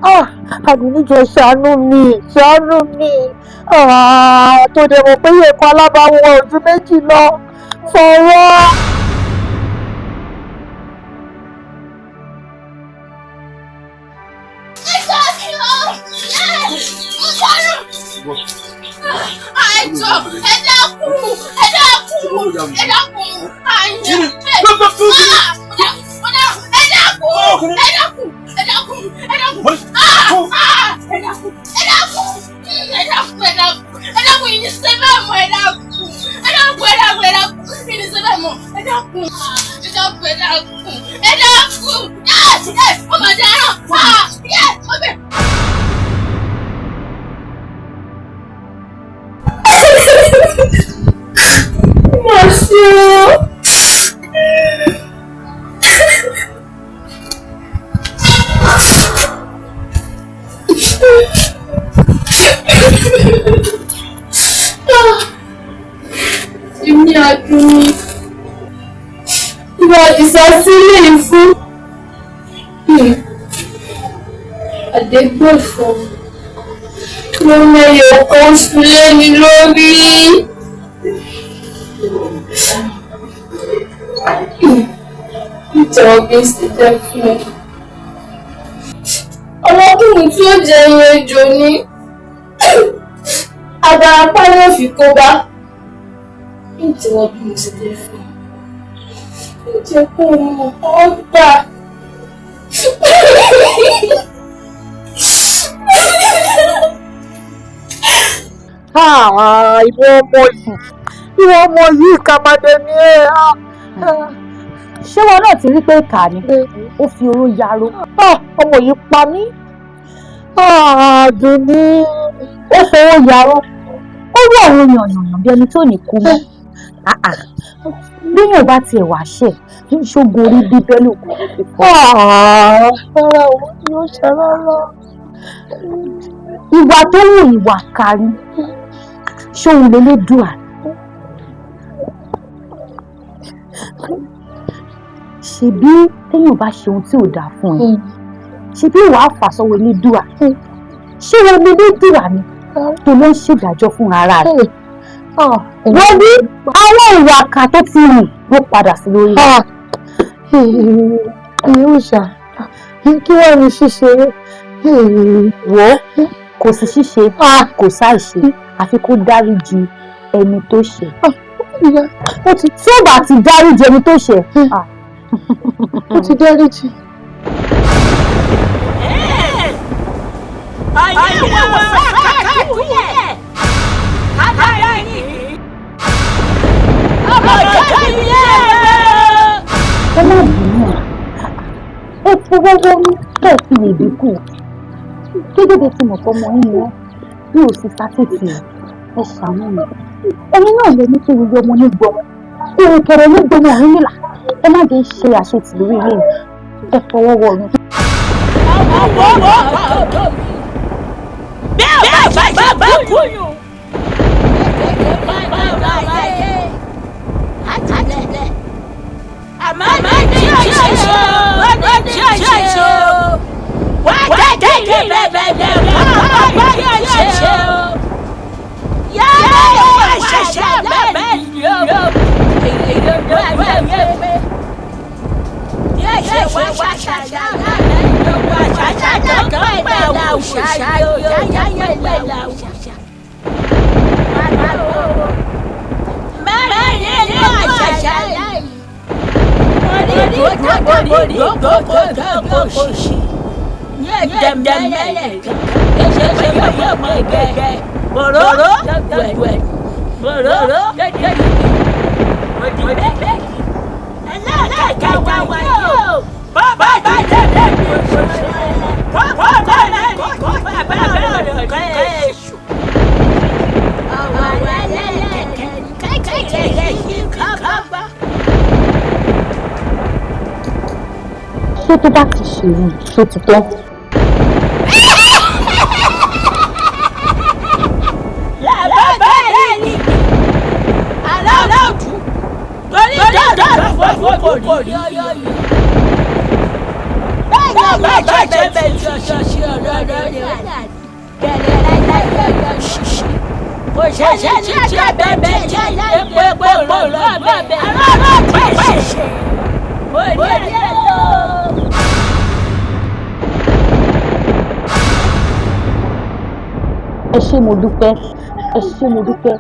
Àdùnní jọ ṣàánú mi, ṣàánú mi. Tó dẹ̀ mọ̀ pé ẹ̀kọ́ alábàáwọn ojú méjì lọ sọ̀rọ̀. Ẹjọ́, ẹ dákun, ẹ dákun, ẹ dákun, àyàn ẹ ẹ dákun, ẹ dákun, ẹ dákun, ẹ dákun, ẹ dákun, ẹ dákun, ẹ dákun, ẹ dákun, ẹ dákun, yìí ní sẹ́fẹ̀ mọ́, ẹ dákun, ẹ dákun, ẹ dákun, ẹ dákun, yìí ní sẹ́fẹ̀ mọ́, ẹ dákun, ẹ dákun, ẹ dákun, ẹ dákun, ẹ ẹ ọmọ dáràn, ẹ ọbẹ̀. Má ṣe o. Èmi Àdùnní, ìwà Àdìsá sílé fún Àdégbòfò ló mẹ́yọ̀ kan sulé ní lórí. Ìjọba bí sì jẹ́ fún ẹ. Ọmọkùnrin tí ó jẹ ẹyin ejò ní abarapá ló fi kó bá. Ìjọba bí mo sì jẹ́ fún ẹ. Ìjẹ́ kó mọ̀ ọ́ gbà. Ìwọ ọmọ yìí, ìwọ ọmọ yìí, kàmádé ni ẹ. Ṣé wọn náà ti rí pé ìkà ni ó fi oró yarò? Ọmọ yìí pa mí. Àdùnní. Ó fowó yarò, ó rí àwọn èèyàn bí ẹni tó ní kú mọ́. Bíyàn bá tiẹ̀ wá ṣẹ̀, ṣógun orí bíbẹ́ lògùn orí fífọ́. Rárá o, yóò ṣe rárá. Ìwà tó wù, ìwà kárí, ṣóun lélẹ́dùà. Ṣebí téèyàn bá ṣe ohun tí ò dáa fún ẹ, ṣebí wàá fà sọ́wọ́ elédùà? Ṣé wọn ní elédùà ni tó ló ń ṣèdájọ́ fún ara rẹ̀? Wọ́n ní àwọn ìwà àkà tó ti rìn ló padà sí lórí rẹ̀. Yóò ṣá, kí wọ́n ní ṣíṣe? Wò ó, kò sí ṣíṣe, kò sáìṣe, àfi kó dáríjì ẹni tó ṣẹ̀. Tí ó bá ti dáríjì ẹni tó ṣẹ̀. Ó ti dáríjì. Ayé wò sáà kúyẹ̀. Kádàrá yìí. Ọmọ ìjọ yìí. Ẹ má bínú, ẹ fọwọ́ wọnú kẹ́ ẹ fi lè dínkù. Gẹ́gẹ́ bí ti mọ̀ pé ọmọ yín ni wọ́n, bí ò sì sátìtì, ẹ ṣàánú mi. Ẹni náà lè ní kí gbogbo ọmọ ní gbọmọ. Ìrìnkẹ̀rẹ̀ ní gbọmọ ọ̀hún nílà. Ẹ má jẹ́ ṣe àṣetì lórí ilé yìí. Ẹ fọwọ́ wọnú. Bí ò bá kúyùn. Àmọ́ ní tí ó ṣe, wọ́n ní tí ó ṣe, wá Jẹ́kí bẹ́ẹ̀ bẹ́ẹ̀ bá yẹ ṣe o. Yẹ́rẹ́ ìwà ṣẹ̀ṣẹ̀ bẹ́ẹ̀ yóò. Ṣé tó bá ti ṣèlú tó ti tán. Ẹ ṣé mo dúpẹ́, ẹ ṣé mo dúpẹ́,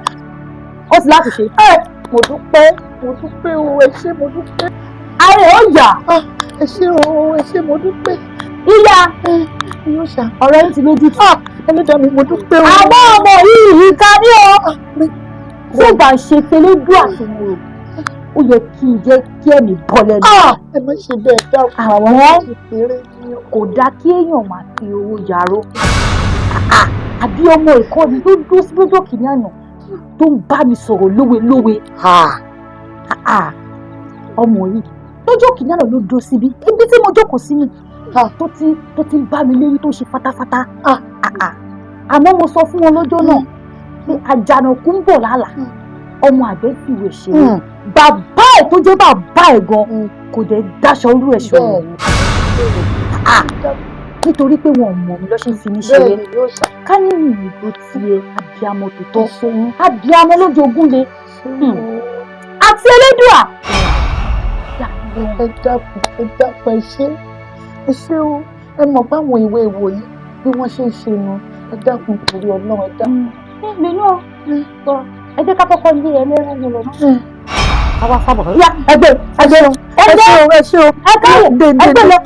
ó ti láti ṣe. Mo dúpẹ́, mo dúpẹ́ o, ẹ ṣé mo dúpẹ́. Ààrẹ ó yà. Ẹ ṣé o, ẹ ṣé mo dúpẹ́. Ìyá ọ̀rọ̀ yín ti lójú tì. Ẹlẹ́dàá mi, mo dúpẹ́ o. Àwọn ọmọ yìí ìka ní o. Tí ó bá ń ṣe tẹlẹ́dùn àti mo rò, ó yẹ kí n jẹ́ kí ẹ̀mí bọ́ lẹ́nu. Ẹ má ṣe bẹ́ẹ̀ dákun. Àwọn kò dáa kí èèyàn máa fi owó yaró. Àbí ọmọ ẹ̀kọ́ mi ló dúró sí lọ́jọ́ kìíní àná tó ń bá mi sọ̀rọ̀ lówelówe. Ọmọ yìí lọ́jọ́ kìíní àná ló dúró síbi ibi tí mo jókòó sí ni tó ti ń bá mi lérí tó ń ṣe fatafata. Àmọ́ mo sọ fún wọn lọ́jọ́ náà pé àjànàkú ń bọ̀ lálàá, ọmọ àgbẹ̀ fìwé ṣeré, bàbá ẹ̀ tó jẹ́ bàbá ẹ̀ gan kò dẹ̀ dáṣọ irú ẹ̀ ṣọ̀rọ̀ nítorí pé wọn ò mọ̀ mí lọ́ṣẹ́ fi mí ṣeré. Ká ní ìrìnàjò tiẹ̀ abiyamọ tó tọ́, abiyamọ lójú ogún le àti Elédùà. Ẹ dákun, ẹ dákun, ẹ ṣé, ẹ ṣé o. Ẹ mọ̀ báwọn ìwé ìwòyí bí wọ́n ṣe ń ṣe nu. Ẹ dákun torí Ọlọ́run, ẹ dákun. Mi náà ẹ jẹ́ ká kọ́kọ́ lé ẹlẹ́rìn lọ náà. Àwa sábà yá ẹgbẹ́ ẹgbẹ́ ẹ ṣé o, ẹ ṣé o, ẹ káwọ̀ ẹgbẹ́ lọ.